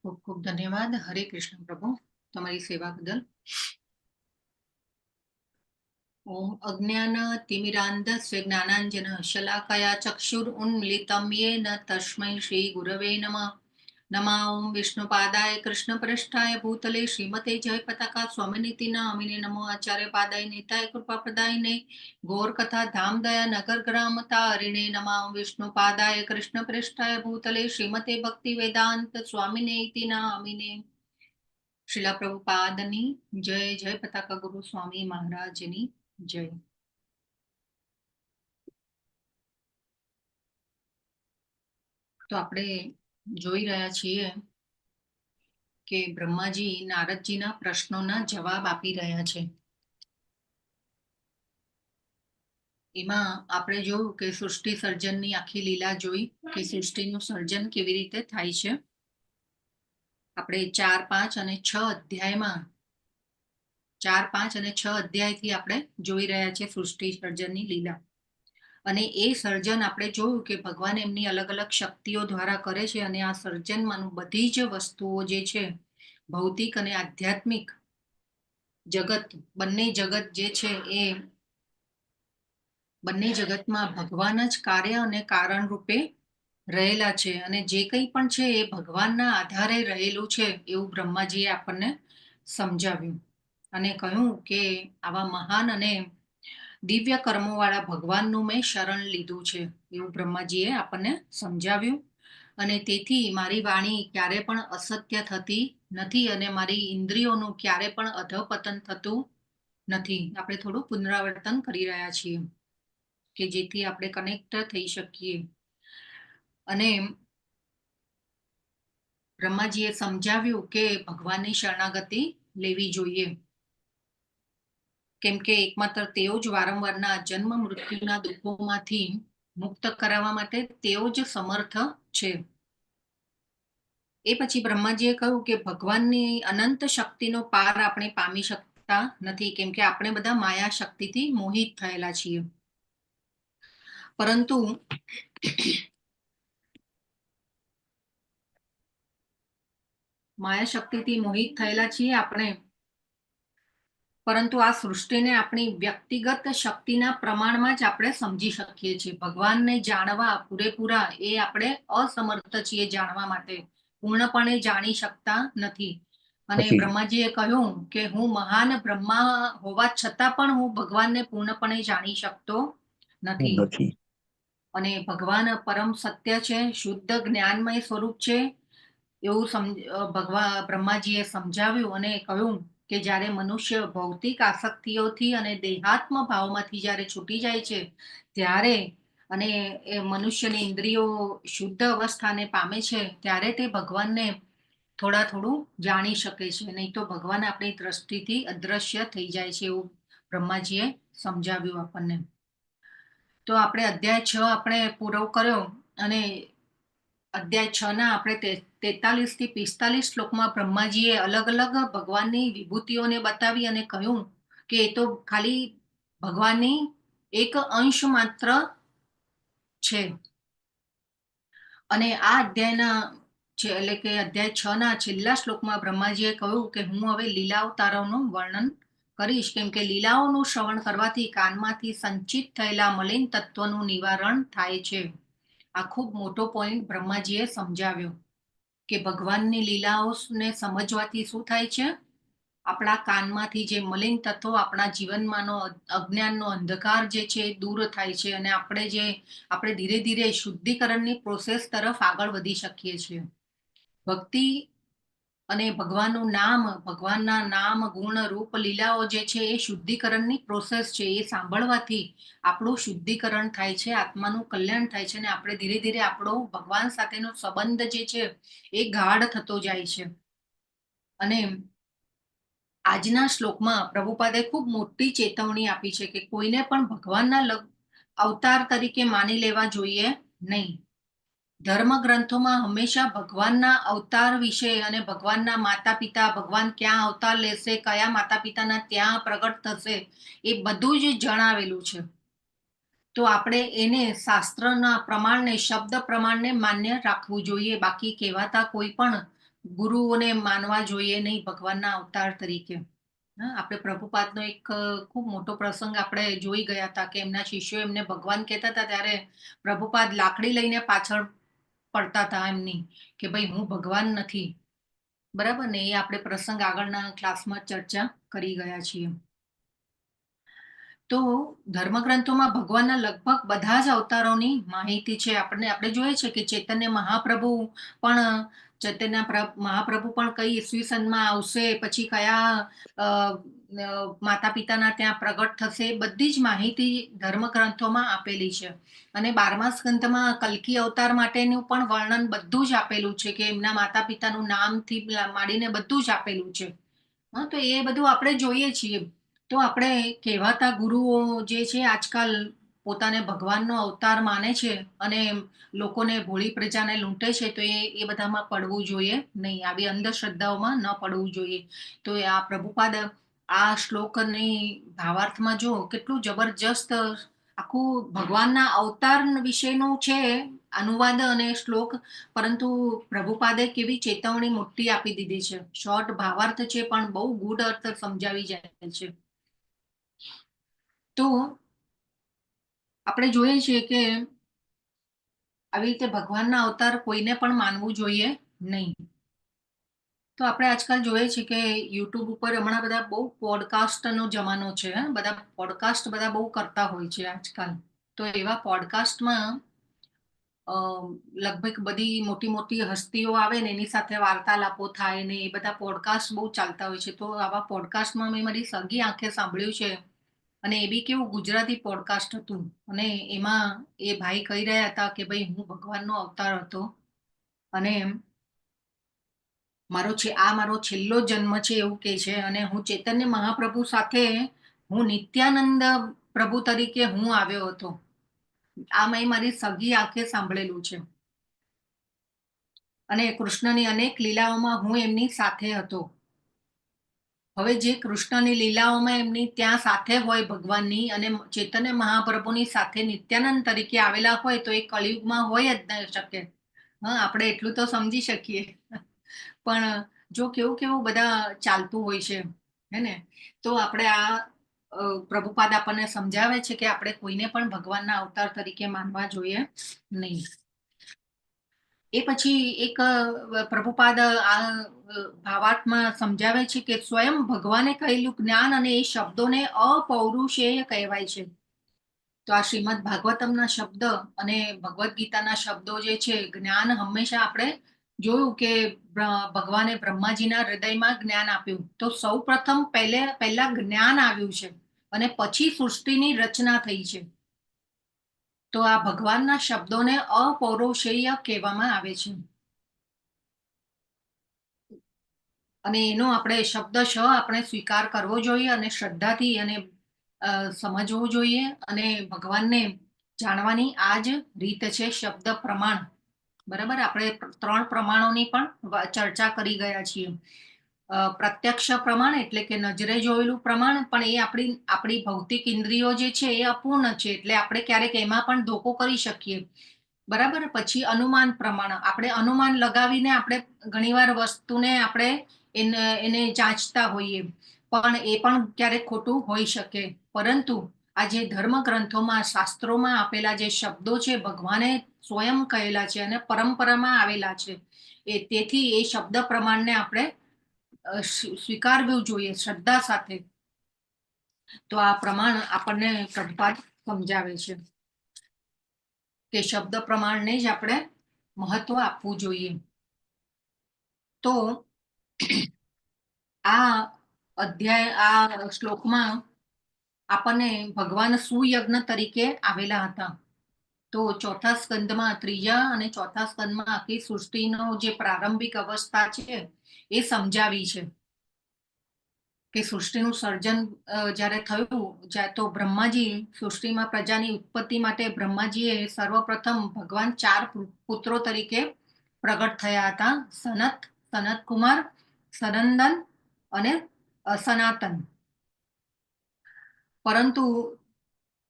ખૂબ ખૂબ ધન્યવાદ. હરે કૃષ્ણ પ્રભુ, તમારી સેવા બદલ. ઓમ અજ્ઞાન તિમિરાંધસ્ય જ્ઞાનાંજન શલાકયા ચક્ષુર ઉન્મિલિતમ યેન તસ્મૈ શ્રી ગુરવે નમઃ. નમઃ ઓમ વિષ્ણુપાદાય કૃષ્ણ પૃષ્ઠાય ભૂતલે શ્રીમતે જય પતાકા સ્વામિનિતિ નામિને. નમો આચાર્ય પાદાય નેતાય કૃપા પ્રદાયને ગૌર કથા ધામ દયા નગર ગ્રામ તારિણે. નમઃ ઓમ વિષ્ણુપાદાય કૃષ્ણ પૃષ્ઠાય ભૂતલે શ્રીમતે ભક્તિ વેદાંત સ્વામિને ઇતિ નામિને. શિલા પ્રભુપાદની જય. જય પતાકા ગુરુ સ્વામી મહારાજની જય. તો આપણે જોઈ રહ્યા છીએ કે બ્રહ્માજી નારદજીના પ્રશ્નોના જવાબ આપી રહ્યા છે. એમાં આપણે જોયું કે સૃષ્ટિ સર્જનની આખી લીલા જોઈ કે સૃષ્ટિનું સર્જન કેવી રીતે થાય છે. આપણે 4, 5 અને 6 અધ્યાયમાં 4, 5 અને 6 અધ્યાયથી આપણે જોઈ રહ્યા છીએ સૃષ્ટિ સર્જનની લીલા. અને એ સર્જન આપણે જોયું કે ભગવાન એમની અલગ અલગ શક્તિઓ દ્વારા કરે છે અને આ સર્જનમાંનું બધી જ વસ્તુઓ જે છે ભૌતિક અને આધ્યાત્મિક જગત, બંને જગત જે છે એ બંને જગતમાં ભગવાન જ કાર્ય અને કારણ રૂપે રહેલા છે અને જે કંઈ પણ છે એ ભગવાનના આધારે રહેલું છે એવું બ્રહ્માજીએ આપણને સમજાવ્યું અને કહ્યું કે આવા મહાન અને દિવ્ય કર્મોવાળા ભગવાનનું મેં શરણ લીધું છે એવું બ્રહ્માજીએ આપણને સમજાવ્યું. અને તેથી મારી વાણી ક્યારે પણ અસત્ય થતી નથી અને મારી ઇન્દ્રિયોનું ક્યારે પણ અધપતન થતું નથી. આપણે થોડું પુનરાવર્તન કરી રહ્યા છીએ કે જેથી આપણે કનેક્ટ થઈ શકીએ. અને બ્રહ્માજીએ સમજાવ્યું કે ભગવાનની શરણાગતિ લેવી જોઈએ, કેમ કે એકમાત્ર તેઓ જ વારંવારના જન્મ મૃત્યુના દુઃખોમાંથી મુક્ત કરાવવા માટે તેઓ જ સમર્થ છે. એ પછી બ્રહ્માજીએ કહ્યું કે ભગવાનની અનંત શક્તિનો પાર આપણે પામી શકતા નથી, કેમ કે આપણે બધા માયા શક્તિથી મોહિત થયેલા છીએ. પરંતુ માયા શક્તિથી મોહિત થયેલા છીએ આપણે, પરંતુ આ સૃષ્ટિને આપણી વ્યક્તિગત શક્તિના પ્રમાણમાં જ આપણે સમજી શકીએ છીએ. ભગવાનને જાણવા પૂરેપૂરા એ આપણે અસમર્થ છીએ, જાણવા માટે પૂર્ણપણે જાણી શકતા નથી. અને બ્રહ્માજીએ કહ્યું કે હું મહાન બ્રહ્મા હોવા છતાં પણ હું ભગવાનને પૂર્ણપણે જાણી શકતો નથી. અને ભગવાન પરમ સત્ય છે, શુદ્ધ જ્ઞાનમય સ્વરૂપ છે એવું ભગવાન બ્રહ્માજીએ સમજાવ્યું અને કહ્યું કે જ્યારે મનુષ્ય ભૌતિક આસક્તિઓથી અને દેહાત્મ ભાવમાંથી જ્યારે છૂટી જાય છે ત્યારે, અને એ મનુષ્યની ઇન્દ્રિયો શુદ્ધ અવસ્થાને પામે છે ત્યારે તે ભગવાનને થોડા થોડું જાણી શકે છે, નહીં તો ભગવાન આપણી દ્રષ્ટિથી અદ્રશ્ય થઈ જાય છે એવું બ્રહ્માજીએ સમજાવ્યું આપણને. તો આપણે અધ્યાય 6 આપણે પૂરો કર્યો અને અધ્યાય 6 ના આપણે 43 થી 45 શ્લોકમાં બ્રહ્માજીએ અલગ અલગ ભગવાનની વિભૂતિઓને બતાવી અને કહ્યું કે એ તો ખાલી ભગવાનની એક અંશ માત્ર છે. અને આ અધ્યાયના એટલે કે અધ્યાય 6 ના છેલ્લા શ્લોકમાં બ્રહ્માજીએ કહ્યું કે હું હવે લીલાવતારોનું વર્ણન કરીશ, કેમ કે લીલાઓનું શ્રવણ કરવાથી કાનમાંથી સંચિત થયેલા મલિન તત્વનું નિવારણ થાય છે. આ ખૂબ મોટો પોઈન્ટ બ્રહ્માજીએ સમજાવ્યો કે ભગવાનની લીલાઓને સમજવાથી શું થાય છે, આપણા કાનમાંથી જે મલિન તત્વો, આપણા જીવનમાંનો અજ્ઞાનનો અંધકાર જે છે એ દૂર થાય છે અને આપણે ધીરે ધીરે શુદ્ધિકરણની પ્રોસેસ તરફ આગળ વધી શકીએ છીએ. ભક્તિ અને ભગવાનનું નામ, ભગવાનના નામ, ગુણ, રૂપ, લીલાઓ જે છે એ શુદ્ધિકરણની પ્રોસેસ છે. એ સાંભળવાથી આપણું શુદ્ધિકરણ થાય છે, આત્માનું કલ્યાણ થાય છે અને આપણે ધીરે ધીરે આપણો ભગવાન સાથેનો સંબંધ જે છે એ ગાઢ થતો જાય છે. અને આજના શ્લોકમાં પ્રભુપાદે ખૂબ મોટી ચેતવણી આપી છે કે કોઈને પણ ભગવાનના અવતાર તરીકે માની લેવા જોઈએ નહીં. ધર્મ ગ્રંથોમાં હંમેશા ભગવાનના અવતાર વિશે અને ભગવાનના માતા પિતા, ભગવાન ક્યાં અવતાર લેશે, કયા માતા પિતાના ત્યાં પ્રગટ થશે એ બધું જ જણાવેલું છે. તો આપણે એને શાસ્ત્રના પ્રમાણને, શબ્દ પ્રમાણને માન્ય રાખવું જોઈએ. બાકી કહેવાતા કોઈ પણ ગુરુઓને માનવા જોઈએ નહીં ભગવાનના અવતાર તરીકે. આપણે પ્રભુપાદનો એક ખૂબ મોટો પ્રસંગ આપણે જોઈ ગયા હતા કે એમના શિષ્યો એમને ભગવાન કહેતા હતા ત્યારે પ્રભુપાદ લાકડી લઈને પાછળ પડતા હતા એમની કે ભાઈ હું ભગવાન નથી, બરાબર ને? એ આપણે પ્રસંગ આગળના ક્લાસમાં ચર્ચા કરી ગયા છીએ. તો ધર્મગ્રંથોમાં ભગવાનના લગભગ બધા જ અવતારોની માહિતી છે આપણને. આપણે જોઈએ છે કે ચૈતન્ય મહાપ્રભુ પણ, ચૈતન્ય મહાપ્રભુ પણ કઈ ઈસવીસનમાં આવશે, પછી કયા માતા પિતાના ત્યાં પ્રગટ થશે, બધી જ માહિતી ધર્મગ્રંથોમાં આપેલી છે. અને 12મા સ્કંધમાં કલ્કી અવતાર માટેનું પણ વર્ણન બધું જ આપેલું છે કે એમના માતા પિતાનું નામથી માંડીને બધું જ આપેલું છે. હા, તો એ બધું આપણે જોઈએ છીએ. તો આપણે કહેવાતા ગુરુઓ જે છે આજકાલ પોતાને ભગવાનનો અવતાર માને છે અને લોકોને, ભોળી પ્રજાને લૂંટે છે, તો એ બધામાં પડવું જોઈએ નહીં, આવી અંધશ્રદ્ધાઓમાં ન પડવું જોઈએ. તો આ પ્રભુપાદ આ શ્લોકની ભાવાર્થમાં જો કેટલું જબરજસ્ત આખું ભગવાનના અવતાર વિશેનું છે અનુવાદ અને શ્લોક, પરંતુ પ્રભુપાદે કેવી ચેતવણી મોટી આપી દીધી છે. શોર્ટ ભાવાર્થ છે પણ બહુ ગૂઢ અર્થ સમજાવી જાય છે. તો આપણે જોઈએ છીએ કે આવી રીતે ભગવાનના અવતાર કોઈને પણ માનવું જોઈએ નહીં. તો આપણે આજકાલ જોઈએ છીએ કે યુટ્યુબ ઉપર હમણાં બધા બહુ પોડકાસ્ટનો જમાનો છે, બધા પોડકાસ્ટ બધા બહુ કરતા હોય છે આજકાલ. તો એવા પોડકાસ્ટમાં લગભગ બધી મોટી મોટી હસ્તીઓ આવે ને એની સાથે વાર્તાલાપો થાય ને એ બધા પોડકાસ્ટ બહુ ચાલતા હોય છે. તો આવા પોડકાસ્ટમાં મેં મારી સગી આંખે સાંભળ્યું છે, અને એ બી કેવું ગુજરાતી પોડકાસ્ટ હતું, અને એમાં એ ભાઈ કહી રહ્યા હતા કે ભાઈ હું ભગવાનનો અવતાર હતો અને મારો છે આ મારો છેલ્લો જન્મ છે એવું કે છે, અને હું ચૈતન્ય મહાપ્રભુ સાથે હું નિત્યાનંદ પ્રભુ તરીકે હું આવ્યો હતો. આ મેં મારી સગી આંખે સાંભળેલું છે. અને કૃષ્ણની અનેક લીલાઓમાં હું એમની સાથે હતો. હવે જે કૃષ્ણની લીલાઓમાં એમની ત્યાં સાથે હોય ભગવાનની અને ચૈતન્ય મહાપ્રભુની સાથે નિત્યાનંદ તરીકે આવેલા હોય તો એ કળિયુગમાં હોય જ ન શકે. હા, આપણે એટલું તો સમજી શકીએ, પણ જો કેવું કેવું બધા ચાલતું હોય છે, હે ને? તો આપણે આ પ્રભુપાદ આપણને સમજાવે છે કે આપણે કોઈને પણ ભગવાનના અવતાર તરીકે માનવા જોઈએ નહીં. એ પછી એક પ્રભુપાદ આ ભાવાર્થમાં સમજાવે છે કે સ્વયં ભગવાને કહેલું જ્ઞાન અને એ શબ્દોને અપૌરુષેય કહેવાય છે. તો આ શ્રીમદ ભાગવતમના શબ્દ અને ભગવદ્ ગીતાના શબ્દો જે છે, જ્ઞાન હંમેશા આપણે જોયું કે ભગવાને બ્રહ્માજીના હૃદયમાં જ્ઞાન આપ્યું, તો સૌ પ્રથમ પહેલા જ્ઞાન આવ્યું છે અને પછી સૃષ્ટિની રચના થઈ છે. તો આ ભગવાનના શબ્દોને અપૌરુષેય કહેવામાં આવે છે અને એનો આપણે શબ્દશઃ આપણે સ્વીકાર કરવો જોઈએ અને શ્રદ્ધાથી અને સમજવું જોઈએ અને ભગવાનને જાણવાની આ જ રીત છે, શબ્દ પ્રમાણ. બરાબર? આપણે ત્રણ પ્રમાણોની પણ ચર્ચા કરી ગયા છીએ. પ્રત્યક્ષ પ્રમાણ એટલે કે નજરે જોયેલું પ્રમાણ, પણ એ આપણી આપણી ભૌતિક ઇન્દ્રિયો જે છે એ અપૂર્ણ છે, એટલે આપણે ક્યારેક એમાં પણ ધોકો કરી શકીએ. બરાબર? પછી અનુમાન પ્રમાણ, આપણે અનુમાન લગાવીને આપણે ઘણીવાર વસ્તુને આપણે એને એને જાંચતા હોઈએ, પણ એ પણ ક્યારેક ખોટું હોઈ શકે. પરંતુ આ જે ધર્મ ગ્રંથોમાં, શાસ્ત્રોમાં આપેલા જે શબ્દો છે, ભગવાને સ્વયં કહેલા છે અને પરંપરામાં આવેલા છે, એ તેથી એ શબ્દ પ્રમાણને આપણે સ્વીકારવું જોઈએ શ્રદ્ધા સાથે. તો આ પ્રમાણ આપણને પ્રભુપાદ સમજાવે છે કે શબ્દ પ્રમાણને જ આપણે મહત્વ આપવું જોઈએ. તો આ અધ્યાય, આ શ્લોકમાં આપણને ભગવાન સુયજ્ઞ તરીકે આવેલા હતા. તો ચોથા સ્કંદમાં, ત્રીજા અને ચોથા સ્કંદમાં આખી સૃષ્ટિનો જે પ્રારંભિક અવસ્થા છે એ સમજાવી છે કે સૃષ્ટિનું સર્જન જ્યારે થયું જ્યાં તો બ્રહ્માજી સૃષ્ટિમાં પ્રજાની ઉત્પત્તિ માટે બ્રહ્માજીએ સર્વપ્રથમ ભગવાન ચાર પુત્રો તરીકે પ્રગટ થયા હતા: સનત, સનત કુમાર, સનંદન અને સનાતન. પરંતુ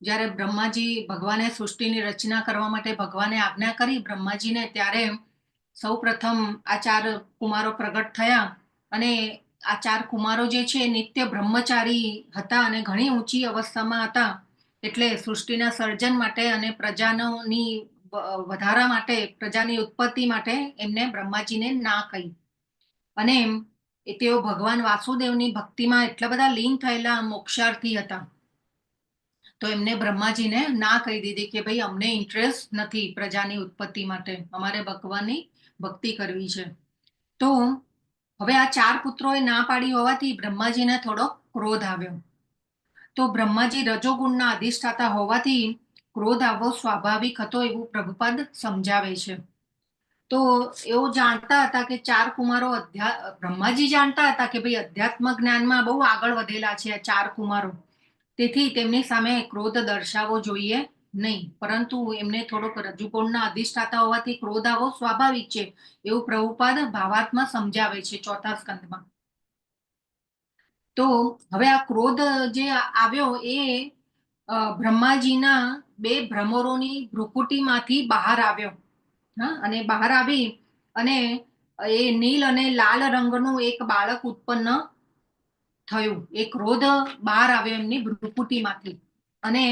જ્યારે બ્રહ્માજી ભગવાને સૃષ્ટિની રચના કરવા માટે ભગવાને આજ્ઞા કરી બ્રહ્માજીને, ત્યારે સૌ પ્રથમ આ ચાર કુમારો પ્રગટ થયા. અને આ ચાર કુમારો જે છે નિત્ય બ્રહ્મચારી હતા અને ઘણી ઊંચી અવસ્થામાં હતા, એટલે સૃષ્ટિના સર્જન માટે અને પ્રજાનોની વધારા માટે, પ્રજાની ઉત્પત્તિ માટે એમને બ્રહ્માજીને ના કહી. અને તેઓ ભગવાન વાસુદેવની ભક્તિમાં એટલા બધા લીન થયેલા મોક્ષાર્થી હતા, તો એમને બ્રહ્માજીને ના કહી દીધી કે ભાઈ, અમને ઇન્ટરેસ્ટ નથી પ્રજાની ઉત્પત્તિ માટે, અમારે ભગવાનની ભક્તિ કરવી છે. તો હવે આ ચાર પુત્રોએ ના પાડી હોવાથી બ્રહ્માજીને થોડો ક્રોધ આવ્યો. તો બ્રહ્માજી રજોગુણના અધિષ્ઠાતા હોવાથી ક્રોધ આવવો સ્વાભાવિક હતો એવું પ્રભુપાદ સમજાવે છે. તો એવું જાણતા હતા કે ચાર કુમારો બ્રહ્માજી જાણતા હતા કે ભાઈ, અધ્યાત્મ જ્ઞાનમાં બહુ આગળ વધેલા છે આ ચાર કુમારો, તેથી તેમની સામે ક્રોધ દર્શાવવો જોઈએ નહીં. પરંતુ એમને થોડોક રજુગુણના અધિષ્ઠાતા હોવાથી ક્રોધ આવવો સ્વાભાવિક છે એવું પ્રભુપાદ ભાવાર્થમાં સમજાવે છે ચોથા સ્કંદમાં. તો હવે આ ક્રોધ જે આવ્યો એ બ્રહ્માજીના બે ભ્રમરોની ભ્રુકુટીમાંથી બહાર આવ્યો. હા, અને બહાર આવી અને એ નીલ અને લાલ રંગનું એક બાળક ઉત્પન્ન થયું. એ ક્રોધ બહાર આવ્યો એમની ભ્રુકુટીમાંથી અને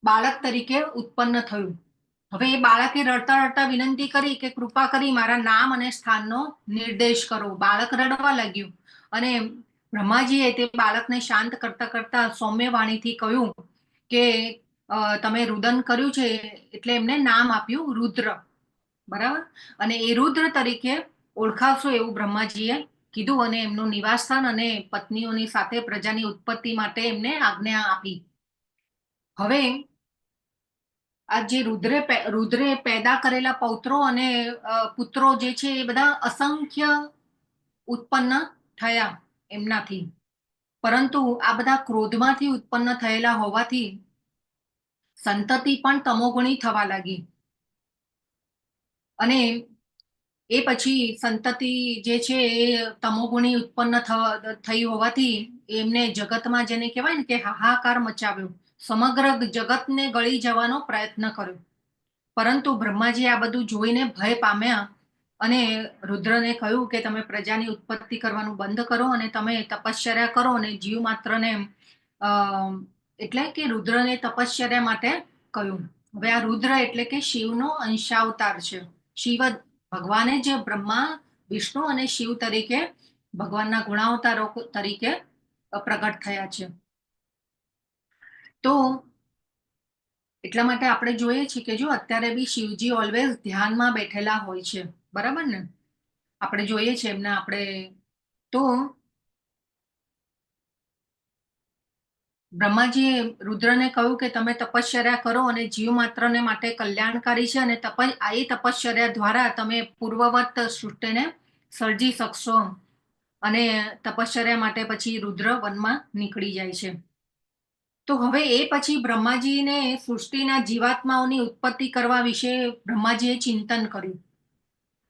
બાળક તરીકે ઉત્પન્ન થયું. હવે એ બાળકે રડતા રડતા વિનંતી કરી કે કૃપા કરી મારા નામ અને સ્થાનનો નિર્દેશ કરો. બાળક રડવા લાગ્યું અને બ્રહ્માજીએ તે બાળકને શાંત કરતા કરતા સૌમ્ય વાણીથી કહ્યું કે તમે રુદન કર્યું છે, એટલે એમને નામ આપ્યું રુદ્ર. બરાબર? અને એ રુદ્ર તરીકે ઓળખાશો એવું બ્રહ્માજીએ કીધું અને એમનું નિવાસસ્થાન અને પત્નીઓની સાથે પ્રજાની ઉત્પત્તિ માટે એમને આજ્ઞા આપી. હવે આ જે રુદ્રે રુદ્રે પેદા કરેલા પૌત્રો અને પુત્રો જે છે એ બધા અસંખ્ય ઉત્પન્ન થયા એમનાથી, પરંતુ આ બધા ક્રોધમાંથી ઉત્પન્ન થયેલા હોવાથી સંતતિ પણ તમોગુણી થવા લાગી. અને એ પછી સંતતિ જે છે એ તમોગુણી ઉત્પન્ન થઈ હોવાથી એમને જગતમાં જેને કહેવાય ને કે હાહાકાર મચાવ્યો, સમગ્ર જગતને ગળી જવાનો પ્રયત્ન કર્યો. પરંતુ બ્રહ્માજી આ બધું જોઈને ભય પામ્યા અને રુદ્રને કહ્યું કે તમે પ્રજાની ઉત્પત્તિ કરવાનું બંધ કરો અને તમે તપશ્ચર્યા કરો અને જીવ માત્રને, એટલે કે રુદ્રને તપશ્ચર્યા માટે કહ્યું. હવે આ રુદ્ર એટલે કે શિવનો અંશાવતાર છે. શિવ ભગવાને જ બ્રહ્મા, વિષ્ણુ અને શિવ તરીકે ભગવાનના ગુણાવતારો તરીકે પ્રગટ થયા છે. તો એટલા માટે આપણે જોઈએ છીએ કે જો અત્યારે બી શિવજી ઓલવેઝ ધ્યાનમાં બેઠેલા હોય છે, બરાબર ને? આપણે જોઈએ છીએ એમના આપણે. તો બ્રહ્માજીએ રુદ્રને કહ્યું કે તમે તપશ્ચર્યા કરો અને જીવ માત્રને માટે કલ્યાણકારી છે અને એ તપશ્ચર્યા દ્વારા તમે પૂર્વવત સૃષ્ટિને સર્જી શકશો. અને તપશ્ચર્યા માટે પછી રુદ્ર વનમાં નીકળી જાય છે. તો હવે એ પછી બ્રહ્માજીને સૃષ્ટિના જીવાત્માઓની ઉત્પત્તિ કરવા વિશે બ્રહ્માજીએ ચિંતન કર્યું.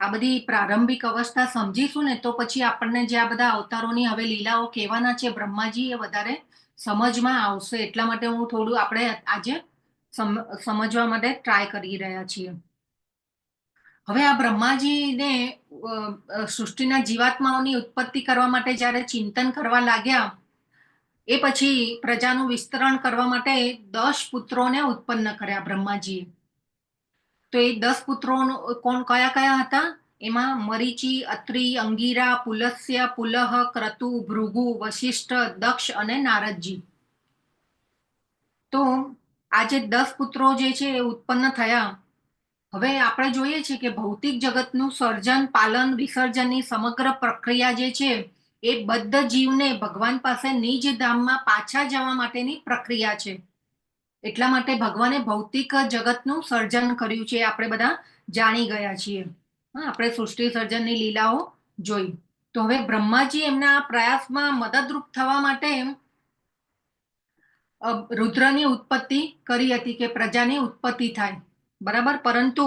આ બધી પ્રારંભિક અવસ્થા સમજીશું ને તો પછી આપણને જે આ બધા અવતારોની હવે લીલાઓ કહેવાના છે બ્રહ્માજી એ વધારે સમજમાં આવશે. એટલા માટે હું થોડું આપણે આજે સમજવા માટે ટ્રાય કરી રહ્યા છીએ. હવે આ બ્રહ્માજીને સૃષ્ટિના જીવાત્માઓની ઉત્પત્તિ કરવા માટે જ્યારે ચિંતન કરવા લાગ્યા, એ પછી પ્રજાનું વિસ્તરણ કરવા માટે 10 પુત્રોને ઉત્પન્ન કર્યા બ્રહ્માજીએ. તો એ 10 પુત્રો કોણ, કયા કયા હતા? એમાં મરીચી, અત્રિ, અંગીરા, પુલસ્ય, પુલહ, ક્રતુ, ભૃગુ, વશિષ્ઠ, દક્ષ અને નારદજી. તો આ જે 10 પુત્રો જે છે એ ઉત્પન્ન થયા. હવે આપણે જોઈએ છીએ કે ભૌતિક જગતનું સર્જન, પાલન, વિસર્જનની સમગ્ર પ્રક્રિયા જે છે એ બદ્ધ જીવને ભગવાન પાસે નિજ ધામમાં પાછા જવા માટેની પ્રક્રિયા છે. એટલા માટે ભગવાને ભૌતિક જગતનું સર્જન કર્યું છે, આપણે બધા જાણી ગયા છીએ. હા, આપણે સૃષ્ટિ સર્જનની લીલાઓ જોઈ. તો હવે બ્રહ્માજી એમના આ પ્રયાસમાં મદદરૂપ થવા માટે રુદ્રની ઉત્પત્તિ કરી હતી કે પ્રજાની ઉત્પત્તિ થાય, બરાબર? પરંતુ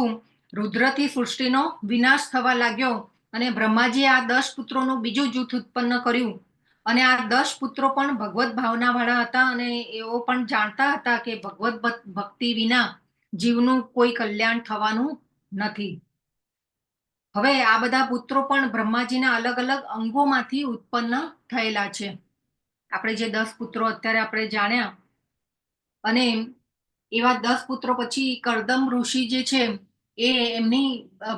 રુદ્રથી સૃષ્ટિનો વિનાશ થવા લાગ્યો અને બ્રહ્માજીએ આ 10 પુત્રોનું બીજું જૂથ ઉત્પન્ન કર્યું. અને આ 10 પુત્રો પણ ભગવત ભાવના વાળા હતા અને એઓ પણ જાણતા હતા કે ભગવત ભક્તિ વિના જીવનું કોઈ કલ્યાણ થવાનું નથી. હવે આ બધા પુત્રો પણ બ્રહ્માજીના અલગ અલગ અંગોમાંથી ઉત્પન્ન થયેલા છે. આપણે જે 10 પુત્રો અત્યારે આપણે જાણ્યા, અને એવા 10 પુત્રો પછી કરદમ ઋષિ જે છે એ એમની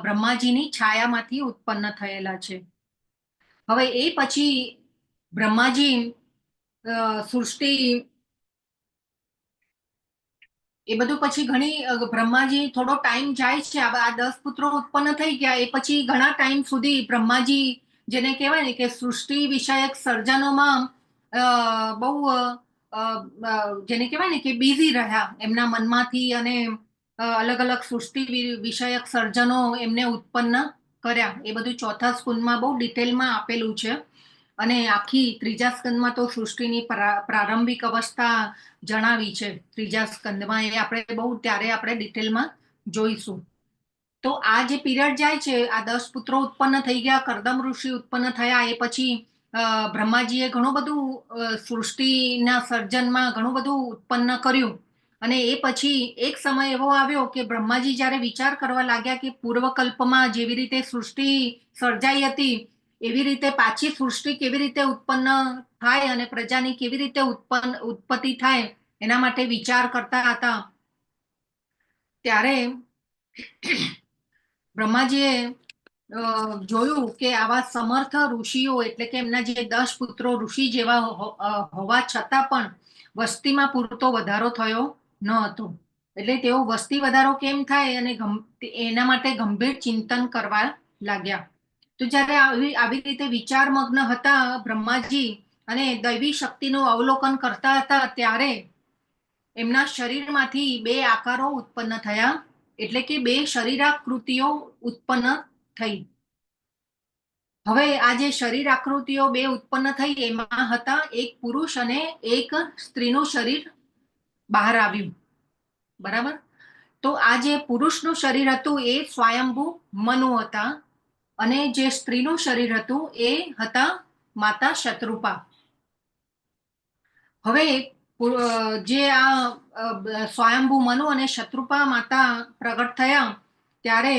બ્રહ્માજીની છાયામાંથી ઉત્પન્ન થયેલા છે. હવે એ પછી બ્રહ્માજી સૃષ્ટિ એ બધું પછી ઘણી બ્રહ્માજી થોડો ટાઈમ જાય છે. આ 10 પુત્રો ઉત્પન્ન થઈ ગયા એ પછી ઘણા ટાઈમ સુધી બ્રહ્માજી જેને કહેવાય ને કે સૃષ્ટિ વિષયક સર્જનોમાં બહુ જેને કહેવાય ને કે બિઝી રહ્યા એમના મનમાંથી, અને અલગ અલગ સૃષ્ટિ વિષયક સર્જનો એમને ઉત્પન્ન કર્યા. એ બધું ચોથા સ્કંદમાં બહુ ડિટેલમાં આપેલું છે. અને આખી ત્રીજા સ્કંદમાં તો સૃષ્ટિની પ્રારંભિક અવસ્થા જણાવી છે ત્રીજા સ્કંદમાં, એ આપણે બહુ ત્યારે આપણે ડિટેલમાં જોઈશું. તો આ જે પીરિયડ જાય છે, આ 10 પુત્રો ઉત્પન્ન થઈ ગયા, કરદમ ઋષિ ઉત્પન્ન થયા, એ પછી બ્રહ્માજીએ ઘણું બધું સૃષ્ટિના સર્જનમાં ઘણું બધું ઉત્પન્ન કર્યું. અને એ પછી એક સમય એવો આવ્યો કે બ્રહ્માજી જ્યારે વિચાર કરવા લાગ્યા કે પૂર્વકલ્પમાં જેવી રીતે સૃષ્ટિ સર્જાઈ હતી એવી રીતે પાછી સૃષ્ટિ કેવી રીતે ઉત્પન્ન થાય અને પ્રજાની કેવી રીતે ઉત્પત્તિ થાય એના માટે વિચાર કરતા હતા, ત્યારે બ્રહ્માજીએ જોયું કે આવા સમર્થ ઋષિઓ એટલે કે એમના જે 10 પુત્રો ઋષિ જેવા હોવા છતાં પણ વસ્તીમાં પૂરતો વધારો થયો ન હતો. એટલે તેઓ વસ્તી વધારો કેમ થાય અને એના માટે ગંભીર ચિંતન કરવા લાગ્યા. તો જ્યારે આવી રીતે વિચારમગ્ન હતા બ્રહ્માજી અને દૈવી શક્તિનું અવલોકન કરતા હતા, ત્યારે એમના શરીરમાંથી 2 આકારો ઉત્પન્ન થયા, એટલે કે 2 શરીરાકૃતિઓ ઉત્પન્ન થઈ. હવે આ જે શરીર આકૃતિઓ 2 ઉત્પન્ન થઈ એમાં હતા એક પુરુષ અને એક સ્ત્રીનું શરીર બહાર આવ્યું, બરાબર? તો આ જે પુરુષનું શરીર હતું એ સ્વયંભૂ મનુ હતા અને જે સ્ત્રીનું શરીર હતું એ હતા માતા શતરૂપા. હવે જે આ સ્વયંભૂ મનુ અને શત્રુપા માતા પ્રગટ થયા ત્યારે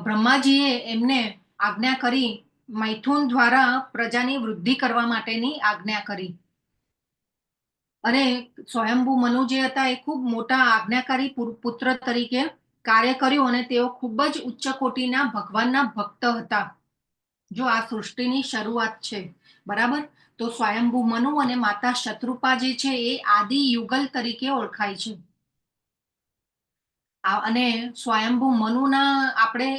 બ્રહ્માજીએ એમને આજ્ઞા કરી, મૈથુન દ્વારા પ્રજાની વૃદ્ધિ કરવા માટેની આજ્ઞા કરી. અને સ્વયંભૂ મનુ જે હતા એ ખૂબ મોટા આજ્ઞાકારી પુત્ર તરીકે કાર્ય કર્યું અને તેઓ ખૂબ જ ઉચ્ચ કોટીના ભગવાનના ભક્ત હતા. જો આ સૃષ્ટિની શરૂઆત છે, બરાબર? તો સ્વયંભૂ મનુ અને માતા શત્રુપા જે છે એ આદિ યુગલ તરીકે ઓળખાય છે. અને સ્વયંભૂ મનુના આપણે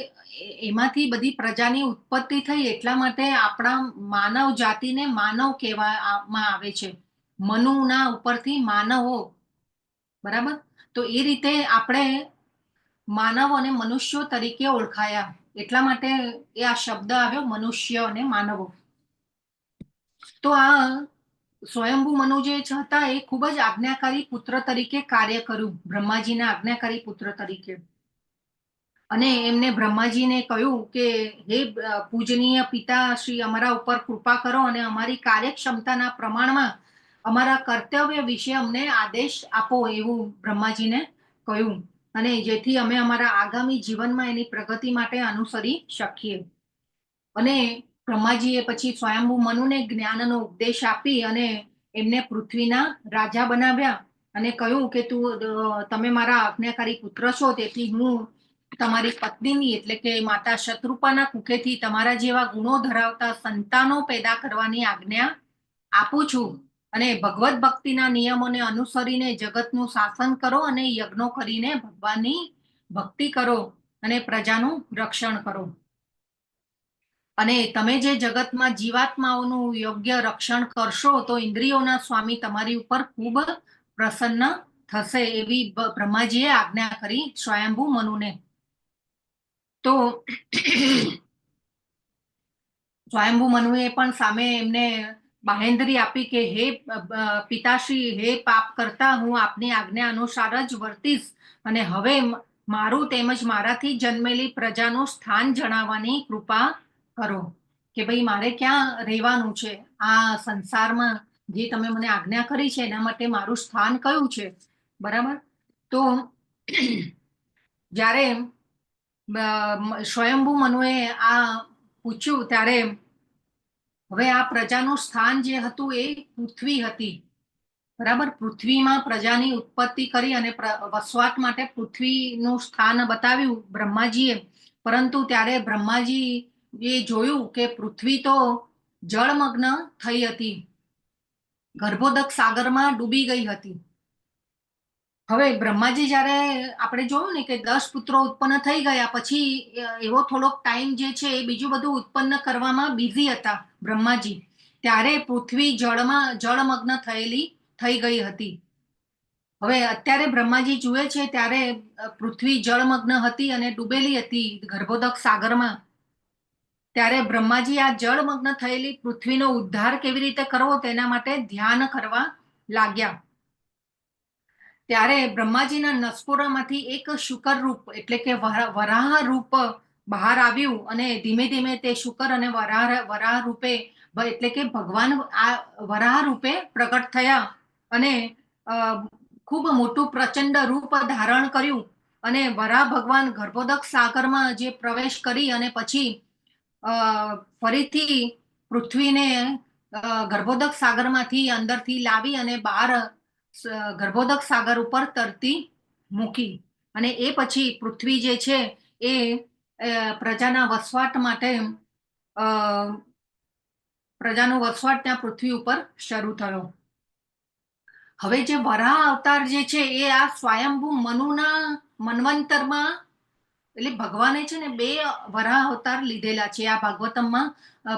એમાંથી બધી પ્રજાની ઉત્પત્તિ થઈ, એટલા માટે આપણા માનવ જાતિને માનવ કહેવામાં આવે છે, મનુના ઉપરથી માનવો, બરાબર? તો એ રીતે આપણે માનવ અને મનુષ્યો તરીકે ઓળખાયા, એટલા માટે એ આ શબ્દ આવ્યો મનુષ્ય અને માનવો. તો આ સ્વયંભૂ મનુ જે હતા એ ખૂબ જ આજ્ઞાકારી પુત્ર તરીકે કાર્ય કર્યું, બ્રહ્માજીના આજ્ઞાકારી પુત્ર તરીકે. અને એમને બ્રહ્માજીને કહ્યું કે હે પૂજનીય પિતા શ્રી, અમારા ઉપર કૃપા કરો અને અમારી કાર્યક્ષમતાના પ્રમાણમાં અમારા કર્તવ્ય વિશે અમને આદેશ આપો, એવું બ્રહ્માજીને કહ્યું, અને જેથી અમે અમારા આગામી જીવનમાં એની પ્રગતિ માટે અનુસરી શકીએ. અને બ્રહ્માજીએ પછી સ્વયંભૂ મનુને જ્ઞાનનો ઉપદેશ આપી અને એમને પૃથ્વીના રાજા બનાવ્યા અને કહ્યું કે તું તમે મારા આજ્ઞાકારી પુત્ર છો, તેથી હું તમારી પત્નીની એટલે કે માતા શત્રુપાના કુખેથી તમારા જેવા ગુણો ધરાવતા સંતાનો પેદા કરવાની આજ્ઞા આપું છું, અને ભગવત ભક્તિના નિયમોને અનુસરીને જગતનું શાસન કરો અને યજ્ઞો કરીને ભગવાનની ભક્તિ કરો અને પ્રજાનું રક્ષણ કરો. અને તમે જે જગતમાં જીવાત્માઓનું યોગ્ય રક્ષણ કરશો તો ઇન્દ્રિયોના સ્વામી તમારી ઉપર ખૂબ પ્રસન્ન થશે, એવી બ્રહ્માજીએ આજ્ઞા કરી સ્વયંભૂ મનુને. તો સ્વયંભૂ મનુએ પણ સામે એમને બાહેંધરી આપી કે હે પિતાશ્રી, હે પાપ કરતા, હું આપની આજ્ઞા અનુસાર જ વર્તીશ અને હવે મારું તેમજ મારાથી જન્મેલી પ્રજાનું સ્થાન જણાવવાની કૃપા કરો, કે ભાઈ મારે ક્યાં રહેવાનું છે આ સંસારમાં, જે તમે મને આજ્ઞા કરી છે એના માટે મારું સ્થાન કયું છે, બરાબર? તો જ્યારે સ્વયંભૂ મનુએ આ પૂછ્યું ત્યારે હવે આ પ્રજાનું સ્થાન જે હતું એ પૃથ્વી હતી, બરાબર? પૃથ્વીમાં પ્રજાની ઉત્પત્તિ કરી અને વસવાટ માટે પૃથ્વીનું સ્થાન બતાવ્યું બ્રહ્માજીએ. પરંતુ ત્યારે બ્રહ્માજી એ જોયું કે પૃથ્વી તો જળમગ્ન થઈ હતી, ગર્ભોદક સાગરમાં ડૂબી ગઈ હતી. હવે બ્રહ્માજી જ્યારે આપણે જોયું ને કે 10 પુત્રો ઉત્પન્ન થઈ ગયા પછી એવો થોડોક ટાઈમ જે છે એ બીજું બધું ઉત્પન્ન કરવામાં બિઝી હતા બ્રહ્માજી, ત્યારે પૃથ્વી જળમાં જળમગ્ન થયેલી થઈ ગઈ હતી. હવે અત્યારે બ્રહ્માજી જુએ છે ત્યારે પૃથ્વી જળમગ્ન હતી અને ડૂબેલી હતી ગર્ભોદક સાગરમાં. ત્યારે બ્રહ્માજી આ જળમગ્ન થયેલી પૃથ્વીનો ઉદ્ધાર કેવી રીતે કરવો તેના માટે ધ્યાન કરવા લાગ્યા. ત્યારે બ્રહ્માજીના નસકોરામાંથી એક શુકર રૂપ એટલે કે વરાહ રૂપ બહાર આવ્યું અને ધીમે ધીમે તે શુકર અને વરાહ રૂપે એટલે કે ભગવાન આ વરાહ રૂપે પ્રગટ થયા અને ખૂબ મોટું પ્રચંડ રૂપ ધારણ કર્યું અને વરાહ ભગવાન ગર્ભોદક સાગરમાં જે પ્રવેશ કરી અને પછી ફરીથી પૃથ્વીને ગર્ભોદક સાગરમાંથી અંદરથી લાવી અને બહાર ગર્ભોદક સાગર ઉપર તરતી મૂકી, અને એ પછી પૃથ્વી જે છે એ પ્રજાના વસવાટ માટે પ્રજાનો વસવાટ ત્યાં પૃથ્વી ઉપર શરૂ થયો. હવે જે વરાહ અવતાર જે છે એ આ સ્વયંભૂ મનુના મન્વંતરમાં, એટલે ભગવાને છે ને 2 વરાહ અવતાર લીધેલા છે. આ ભાગવતમમાં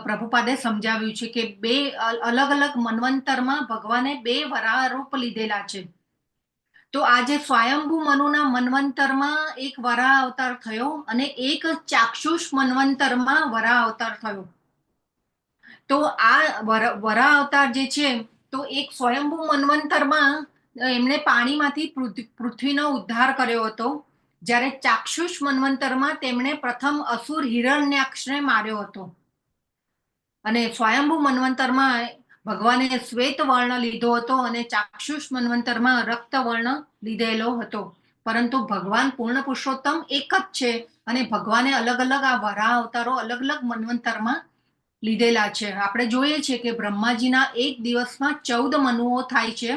પ્રભુપાદે સમજાવ્યું છે કે 2 અલગ અલગ મન્વંતરમાં ભગવાને 2 વરાહ રૂપ લીધેલા છે. તો આ જે સ્વયંભૂ મનુના મન્વંતરમાં એક વરાહ અવતાર થયો અને એક ચાક્ષુષ મન્વંતરમાં વરાહ અવતાર થયો. તો આ વરાહ અવતાર જે છે તો એક સ્વયંભૂ મન્વંતરમાં એમણે પાણીમાંથી પૃથ્વીનો ઉદ્ધાર કર્યો હતો, જ્યારે ચાક્ષુષ મન્વંતરમાં તેમણે પ્રથમ અસુર હિરણ્યાક્ષને માર્યો હતો. અને સ્વયંભૂ મન્વંતરમાં ભગવાને શ્વેત વર્ણ લીધો હતો અને ચાક્ષુષ મન્વંતરમાં રક્ત વર્ણ લીધેલો હતો. પરંતુ ભગવાન પૂર્ણ પુરુષોત્તમ એક જ છે અને ભગવાને અલગ અલગ આ વરાહ અવતારો અલગ અલગ મન્વંતરમાં લીધેલા છે. આપણે જોઈએ છીએ કે બ્રહ્માજીના એક દિવસમાં 14 મનુઓ થાય છે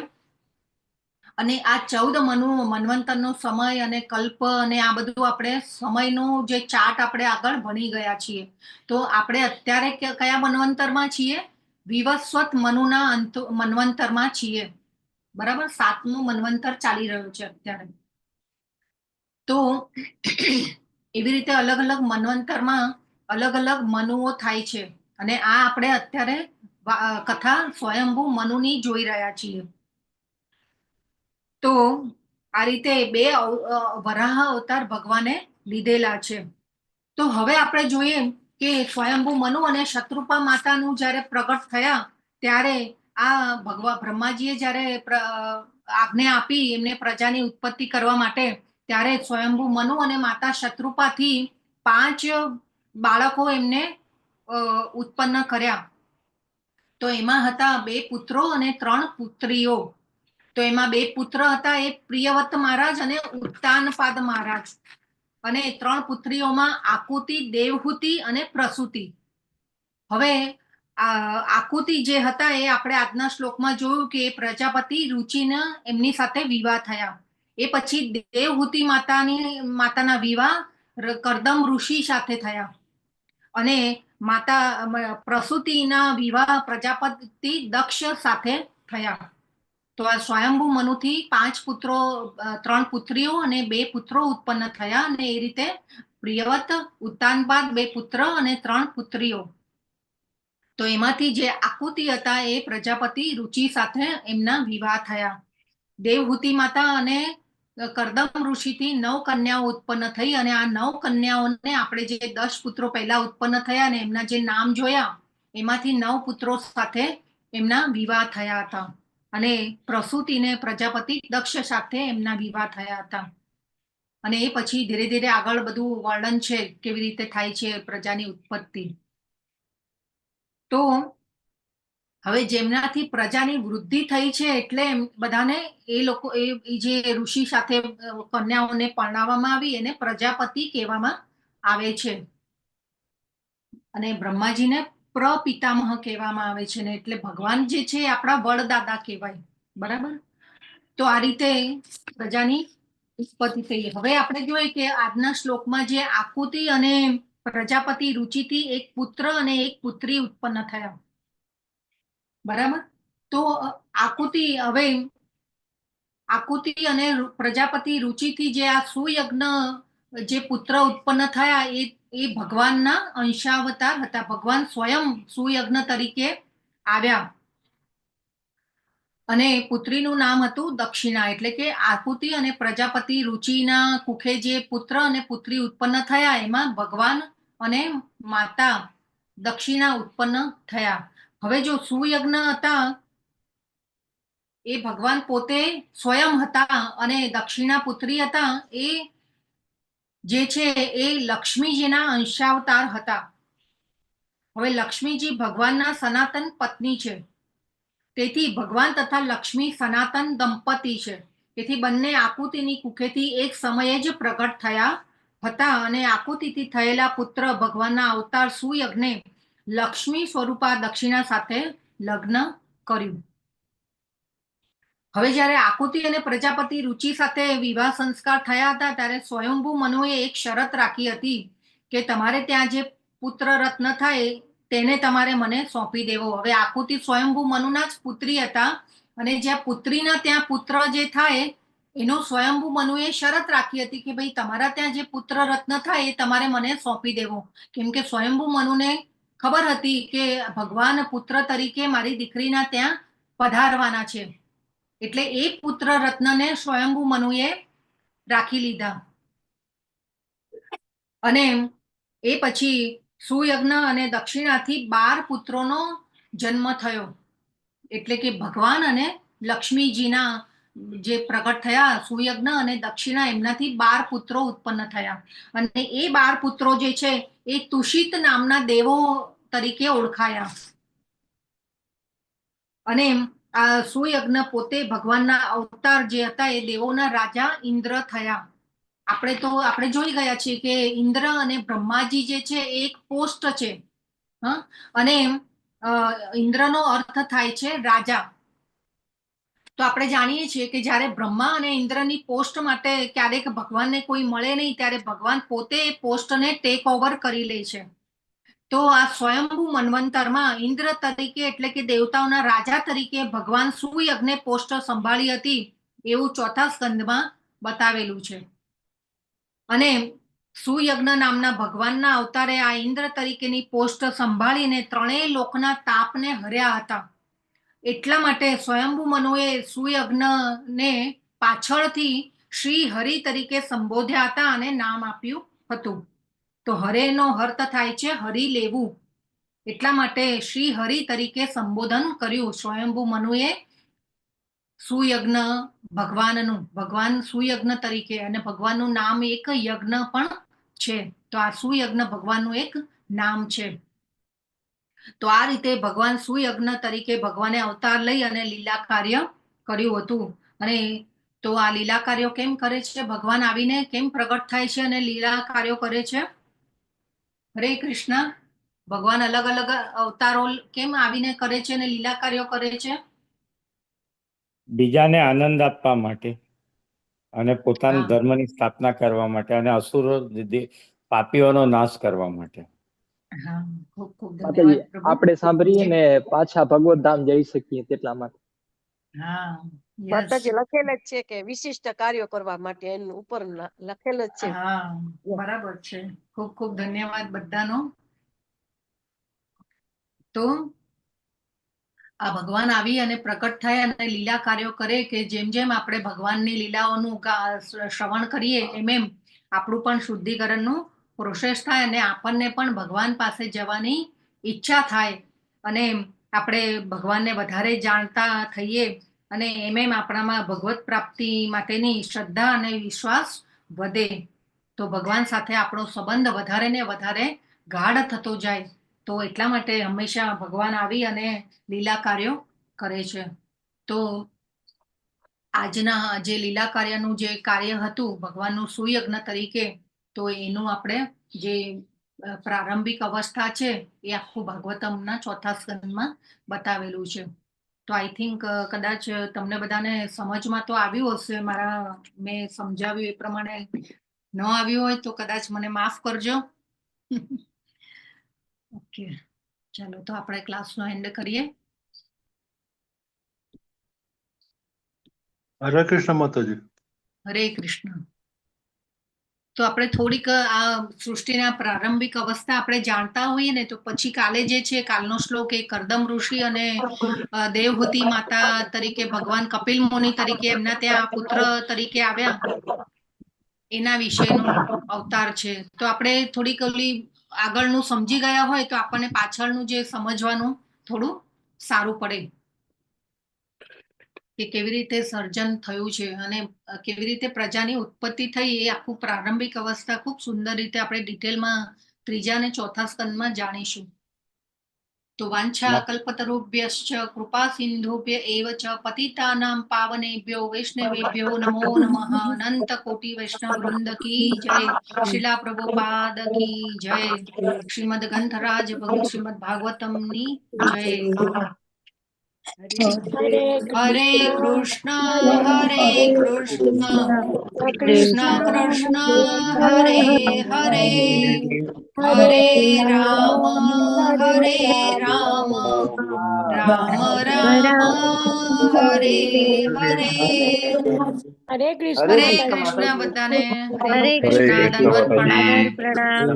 અને આ 14 મનુઓ મન્વંતરનો સમય અને કલ્પ અને આ બધું આપણે સમયનો જે ચાર્ટ આપણે આગળ ભણી ગયા છીએ. તો આપણે અત્યારે કયા મન્વંતરમાં છીએ? વિવસ્વત મનુના અંત મન્વંતરમાં છીએ, બરાબર? 7મું મન્વંતર ચાલી રહ્યું છે અત્યારે. તો એવી રીતે અલગ અલગ મન્વંતરમાં અલગ અલગ મનુઓ થાય છે અને આ આપણે અત્યારે કથા સ્વયંભૂ મનુની જોઈ રહ્યા છીએ. તો આ રીતે બે વરાહ અવતાર ભગવાને લીધેલા છે. તો હવે આપણે જોઈએ કે સ્વયંભૂ મનુ અને શત્રુપા માતાનું જ્યારે પ્રગટ થયા ત્યારે આ ભગવાન બ્રહ્માજીએ જ્યારે આજ્ઞા આપી એમને પ્રજાની ઉત્પત્તિ કરવા માટે, ત્યારે સ્વયંભૂ મનુ અને માતા શત્રુપાથી 5 બાળકો એમને ઉત્પન્ન કર્યા. તો એમાં હતા 2 પુત્રો અને 3 પુત્રીઓ. તો એમાં 2 પુત્ર હતા એ પ્રિયવ્રત મહારાજ અને ઉત્તાનપાદ મહારાજ, અને 3 પુત્રીઓમાં આકુતિ, દેવહૂતિ અને પ્રસૂતિ. હવે આકુતિ જે હતા એ આપણે આજના શ્લોકમાં જોયું કે એ પ્રજાપતિ રુચિના એમની સાથે વિવાહ થયા. એ પછી દેવહૂતિ માતાના વિવાહ કરદમ ઋષિ સાથે થયા અને માતા પ્રસૂતિના વિવાહ પ્રજાપતિ દક્ષ સાથે થયા. તો આ સ્વયંભૂ મનુથી 5 પુત્રો, 3 પુત્રીઓ અને 2 પુત્રો ઉત્પન્ન થયા અને એ રીતે પ્રિયવ્રત, ઉત્તાનપાદ 2 પુત્ર અને 3 પુત્રીઓ. તો એમાંથી જે આકુતિ હતા એ પ્રજાપતિ રુચિ સાથે એમના વિવાહ થયા. દેવહૂતિ માતા અને કરદમ ઋષિથી 9 કન્યાઓ ઉત્પન્ન થઈ અને આ 9 કન્યાઓને આપણે જે 10 પુત્રો પહેલા ઉત્પન્ન થયા અને એમના જે નામ જોયા એમાંથી 9 પુત્રો સાથે એમના વિવાહ થયા હતા અને પ્રસૂતિને પ્રજાપતિ દક્ષ સાથે એમના વિવાહ થયા હતા. અને એ પછી ધીરે ધીરે આગળ બધું વર્ણન છે કેવી રીતે થાય છે પ્રજાની ઉત્પત્તિ. તો હવે જેમનાથી પ્રજાની વૃદ્ધિ થઈ છે એટલે બધાને એ લોકો એ જે ઋષિ સાથે કન્યાઓને પરણાવવામાં આવી એને પ્રજાપતિ કહેવામાં આવે છે અને બ્રહ્માજીને પ્રપિતામહ કહેવામાં આવે છે ને એટલે ભગવાન જે છે આપણા વડદાદા કહેવાય, બરાબર? તો આ રીતે પ્રજાની ઉત્પત્તિ થઈ. હવે આપણે જોઈએ કે આજના શ્લોકમાં જે આકુતિ અને પ્રજાપતિ રુચિથી એક પુત્ર અને એક પુત્રી ઉત્પન્ન થયા, બરાબર? તો આકુતિ, હવે આકુતિ અને પ્રજાપતિ રુચિથી જે આ સુયજ્ઞ જે પુત્ર ઉત્પન્ન થયા એ ભગવાનના અંશાવતાર હતા. ભગવાન સ્વયં સુયજ્ઞ તરીકે આવ્યા અને પુત્રીનું નામ હતું દક્ષિણા. એટલે કે આકુતિ અને પ્રજાપતિ રુચિના કુખે જે પુત્ર અને પુત્રી ઉત્પન્ન થયા એમાં ભગવાન અને માતા દક્ષિણા ઉત્પન્ન થયા. હવે જો સુયજ્ઞ હતા એ ભગવાન પોતે સ્વયં હતા અને દક્ષિણા પુત્રી હતા એ જે છે એ લક્ષ્મીજીના અંશાવતાર હતા. હવે લક્ષ્મીજી ભગવાનના સનાતન પત્ની છે, તેથી ભગવાન તથા લક્ષ્મી સનાતન દંપતી છે. તેથી બંને આકુતિની કુખેથી એક સમયે જ પ્રગટ થયા હતા અને આકુતિથી થયેલા પુત્ર ભગવાનના અવતાર સુયજ્ઞે લક્ષ્મી સ્વરૂપા દક્ષિણા સાથે લગ્ન કર્યું. હવે જ્યારે આકુતિ અને પ્રજાપતિ રુચિ સાથે વિવાહ સંસ્કાર થયા હતા ત્યારે સ્વયંભૂ મનુએ એક શરત રાખી હતી કે તમારે ત્યાં જે પુત્ર રત્ન થાય તેને તમારે મને સોંપી દેવો. હવે આકુતિ સ્વયંભૂ મનુના જ પુત્રી હતા અને જ્યાં પુત્રીના ત્યાં પુત્ર જે થાય એનો સ્વયંભૂ મનુએ શરત રાખી હતી કે ભાઈ તમારા ત્યાં જે પુત્ર રત્ન થાય એ તમારે મને સોંપી દેવો. કેમ કે સ્વયંભૂ મનુને ખબર હતી કે ભગવાન પુત્ર તરીકે મારી દીકરીના ત્યાં પધારવાના છે, એટલે એ પુત્ર રત્નને સ્વયંભૂ મનુએ રાખી લીધા. અને એ પછી સુયજ્ઞ અને દક્ષિણાથી 12 પુત્રોનો જન્મ થયો. એટલે કે ભગવાન અને લક્ષ્મીજીના જે પ્રગટ થયા સુયજ્ઞ અને દક્ષિણા, એમનાથી 12 પુત્રો ઉત્પન્ન થયા. અને એ 12 પુત્રો જે છે એ તુષિત નામના દેવો તરીકે ઓળખાયા. અને આ સુયજ્ઞ પોતે ભગવાનના અવતાર જે હતા એ દેવોના રાજા ઇન્દ્ર થયા. આપણે તો આપણે જોઈ ગયા છીએ કે ઇન્દ્ર અને બ્રહ્માજી જે છે એ એક પોસ્ટ છે. હા, અને ઇન્દ્રનો અર્થ થાય છે રાજા. તો આપણે જાણીએ છીએ કે જ્યારે બ્રહ્મા અને ઇન્દ્રની પોસ્ટ માટે ક્યારેક ભગવાનને કોઈ મળે નહીં, ત્યારે ભગવાન પોતે એ પોસ્ટને ટેક ઓવર કરી લે છે. તો આ સ્વયંભૂ મન્વંતરમાં ઇન્દ્ર તરીકે એટલે કે દેવતાઓના રાજા તરીકે ભગવાન સુયજ્ઞે પોસ્ટ સંભાળી હતી એવું ચોથા સ્કંદમાં બતાવેલું છે. અને સુયજ્ઞ નામના ભગવાનના અવતારે આ ઇન્દ્ર તરીકેની પોસ્ટ સંભાળીને ત્રણેય લોકના તાપને હર્યા હતા. એટલા માટે સ્વયંભૂ મનુએ સુયજ્ઞને પાછળથી શ્રી હરિ તરીકે સંબોધ્યા હતા અને નામ આપ્યું હતું. તો હરેનો અર્થ થાય છે હરી લેવું, એટલા માટે શ્રી હરિ તરીકે સંબોધન કર્યું સ્વયંભૂ મનુએ સુયજ્ઞ ભગવાનનું, ભગવાન સુયજ્ઞ તરીકે. અને ભગવાનનું નામ એક યજ્ઞ પણ છે, તો આ સુયજ્ઞ ભગવાનનું એક નામ છે. તો આ રીતે ભગવાન સુયજ્ઞ તરીકે ભગવાને અવતાર લઈ અને લીલા કાર્ય કર્યું હતું. અને તો આ લીલા કાર્યો કેમ કરે છે ભગવાન? આવીને કેમ પ્રગટ થાય છે અને લીલા કાર્યો કરે છે? હરે કૃષ્ણ. ભગવાન અલગ અલગ અવતારો કેમ આવીને કરે છે અને લીલા કાર્યો કરે છે?
બીજાને આનંદ આપવા માટે અને પોતાના ધર્મની સ્થાપના કરવા માટે અને અસુરો પાપીઓનો નાશ કરવા માટે.
હા, ખૂબ ખૂબ ધન્યવાદ પ્રભુ.
આપણે સાંભળીએ ને પાછા ભગવત ધામ જઈ શકીએ તેટલા માટે.
હા,
માતાજી લખેલ જ છે કે વિશિષ્ટ કાર્યો કરવા માટે, એનું ઉપર લખેલ જ છે.
હા, બરાબર છે. ખૂબ ખૂબ ધન્યવાદ બધાનો. તો આ ભગવાન આવી અને પ્રકટ થાય અને લીલા કાર્યો કરે કે જેમ જેમ આપણે ભગવાનની લીલાઓનું શ્રવણ કરીએ એમ એમ આપણું પણ શુદ્ધિકરણનું પ્રોસેસ થાય અને આપણને પણ ભગવાન પાસે જવાની ઈચ્છા થાય અને આપણે ભગવાનને વધારે જાણતા થઈએ અને એમ એમ આપણામાં ભગવત પ્રાપ્તિ માટેની શ્રદ્ધા અને વિશ્વાસ વધે. તો ભગવાન સાથે આપણો સંબંધ વધારે ને વધારે ગાઢ થતો જાય. તો એટલા માટે હંમેશા ભગવાન આવી અને લીલા કાર્યો કરે છે. તો આજના જે લીલા કાર્યનું જે કાર્ય હતું ભગવાનનું સુયજ્ઞ તરીકે, તો એનું આપણે જે પ્રારંભિક અવસ્થા છે એ આખું ભાગવતમના ચોથા સ્કંદમાં બતાવેલું છે. તો I think કદાચ તમને બધાને સમજમાં તો આવ્યું હશે, મારા મેં સમજાવ્યું એ પ્રમાણે ન આવ્યું હોય તો કદાચ મને માફ કરજો. ઓકે, ચાલો તો આપણે ક્લાસનો એન્ડ કરીએ.
હરે કૃષ્ણ માતાજી.
હરે કૃષ્ણ. તો આપણે થોડીક આ સૃષ્ટિના પ્રારંભિક અવસ્થા આપણે જાણતા હોઈએ ને તો પછી કાલે જે છે કાલનો શ્લોક એ કરદમ ઋષિ અને દેવહૂતિ માતા તરીકે ભગવાન કપિલ મુનિ તરીકે એમના ત્યાં પુત્ર તરીકે આવ્યા એના વિશેનો અવતાર છે. તો આપણે થોડીક ઓલી આગળનું સમજી ગયા હોય તો આપણને પાછળનું જે સમજવાનું થોડું સારું પડે કે કેવી રીતે સર્જન થયું છે અને કેવી રીતે પ્રજાની ઉત્પત્તિ થઈ એ આખું પ્રારંભિક અવસ્થા ખૂબ સુંદર રીતે આપણે ડિટેલમાં ત્રીજા અને ચોથા સ્કંદમાં જાણીશું. તો વાંછા કલ્પતરુભ્યશ્ચ કૃપા સિંધુભ્ય એવ ચ પતિતાનાં પાવનેભ્યો વૈષ્ણવેભ્યો નમો નમઃ. અનંત કોટી વૈષ્ણવ વૃંદ કી જય, શિલા પ્રભુપાદ કી જય, શ્રીમદ ગ્રંથરાજ ભગવત શ્રીમદ ભાગવતમની જય. હરે કૃષ્ણ હરે કૃષ્ણ કૃષ્ણ કૃષ્ણ હરે હરે, હરે રામ હરે રામ રામ રામ હરે હરે.
હરે કૃષ્ણ.
હરે કૃષ્ણ બધાને. હરે કૃષ્ણ. દંડવત પ્રણામ.
પ્રણામ.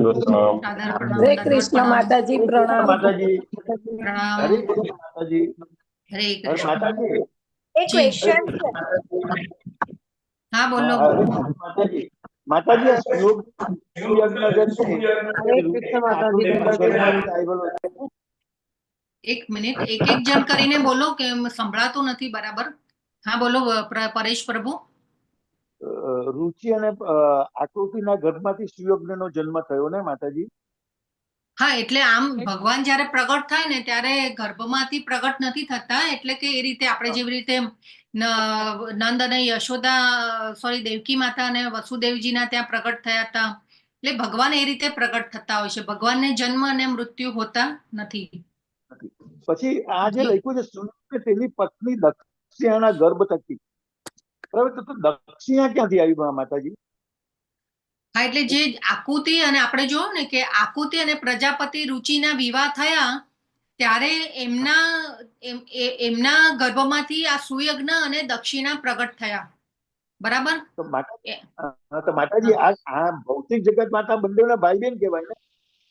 સાદર પ્રણામ.
હરે
દંડવત
કૃષ્ણ
પ્રણામ.
માતાજી પ્રણામ.
માતાજી.
પ્રણામ.
હરે કૃષ્ણ માતાજી.
હરે
હરે
કૃષ્ણ.
માતાજી.
એક ક્વેશ્ચન છે.
હા બોલો.
હરે કૃષ્ણ માતાજી. માતાજી આ સુયોગ યજ્ઞ જે છે
હરે કૃષ્ણ માતાજી.
આવેલો છે.
એક મિનિટ, એક એક જણ કરીને બોલો કે સંભળાતું નથી બરાબર. હા, બોલો પરેશ પ્રભુ.
રુચિ અને આકૃતિના ગર્ભમાંથી સુયજ્ઞનો જન્મ થયો ને માતાજી?
હા, એટલે આમ ભગવાન જયારે પ્રગટ થાય ને ત્યારે ગર્ભમાંથી પ્રગટ નથી થતા. એટલે કે એ રીતે આપણે જેવી રીતે નંદ અને યશોદા, સોરી, દેવકી માતા અને વસુદેવજીના ત્યાં પ્રગટ થયા હતા, એટલે ભગવાન એ રીતે પ્રગટ થતા હોય છે. ભગવાનને જન્મ અને મૃત્યુ હોતા નથી.
પછી આ જે લખ્યું છે સુયજ્ઞ તેની પત્ની દક્ષિણાના ગર્ભ થકી, બરાબર? તો દક્ષિણા ક્યાંથી આવી માતાજી?
હા, એટલે જે આકુતિ અને આપણે જોયું ને કે આકુતિ અને પ્રજાપતિ રુચિના વિવાહ થયા ત્યારે એમના એમના ગર્ભમાંથી આ સુયજ્ઞ અને દક્ષિણા પ્રગટ થયા, બરાબર?
તો માતાજી આ ભૌતિક જગતમાં તો બંનેના ભાઈ બહેન કહેવાય ને?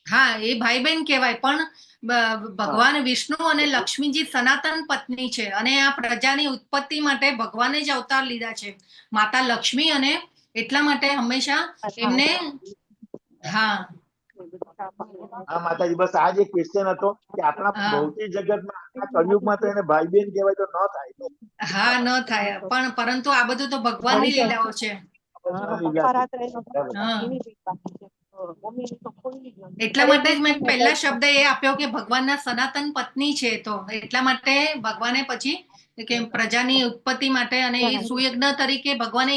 હા, એ ભાઈ બહેન કહેવાય, પણ ભગવાન વિષ્ણુ અને લક્ષ્મીજી સનાતન પત્ની છે અને આ પ્રજાની ઉત્પત્તિ માટે ભગવાને જ અવતાર લીધા છે, માતા લક્ષ્મી, અને એટલા માટે હંમેશા એમને. હા
હા માતાજી, બસ આ જ એક ક્વેશ્ચન હતો કે આપણા ભૌતિક જગતમાં કળિયુગમાં તો એને ભાઈ બહેન કહેવાય તો ન થાય.
હા, ન થાય, પણ પરંતુ આ બધું તો ભગવાનની લીલાઓ છે. એટલા માટે જ મેં પહેલા શબ્દ એ આપ્યો કે ભગવાનના સનાતન પત્ની છે, તો એટલા માટે ભગવાને પછી કે પ્રજાની ઉત્પત્તિ માટે અને એ સુયજ્ઞ તરીકે ભગવાને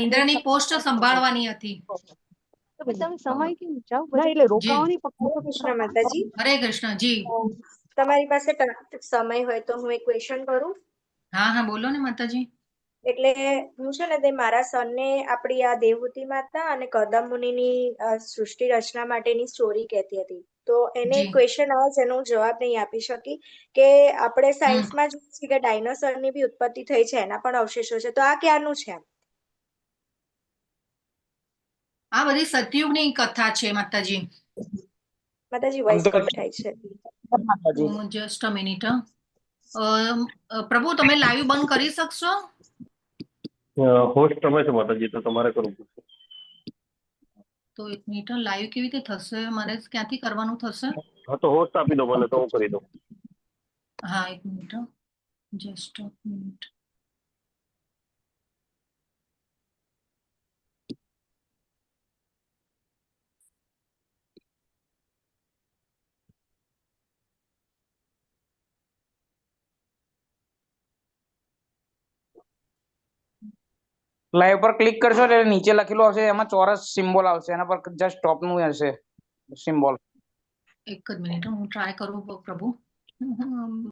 ઇન્દ્રની પોસ્ટ સંભાળવાની હતી.
માતાજી.
હરે કૃષ્ણ જી.
તમારી પાસે સમય હોય તો હું એક ક્વેશ્ચન કરું?
હા હા, બોલો ને માતાજી.
એટલે હું છે ને તે મારા સનને આપણી આ દેવહૂતિ માતા અને કરદમ મુનિની સૃષ્ટિ રચના માટેની સ્ટોરી કહેતી હતી, તો એને એક ક્વેશ્ચન આવ્યો જેનો હું જવાબ નહીં આપી શકી કે આપણે સાયન્સમાં જોઈએ છીએ કે ડાયનોસોરની બી ઉત્પત્તિ થઈ છે, એના પણ અવશેષો છે, તો આ ક્યારનું છે?
આ બધી સતયુગની કથા છે માતાજી.
માતાજી, વોઇસ કટ થાય છે.
જસ્ટ અ મિનિટ પ્રભુ, તમે લાઈવ બંધ કરી શકશો?
હોસ્ટ તમે છો માતાજી, તો તમારે કરવું પડશે.
તો એક મિનિટ, લાઈવ કેવી રીતે થશે? મારે ક્યાંથી કરવાનું થશે?
હા, તો હોસ્ટ આપી દો મને, તો હું કરી દઉં.
હા, એક minute, just a minute.
Live પર ક્લિક કરશો એટલે નીચે લખેલું આવશે, એમાં ચોરસ સિમ્બોલ આવશે, એના પર જસ્ટ ટોપ નું હશે સિમ્બોલ.
એક જ મિનિટ, હું ટ્રાય કરું પ્રભુ.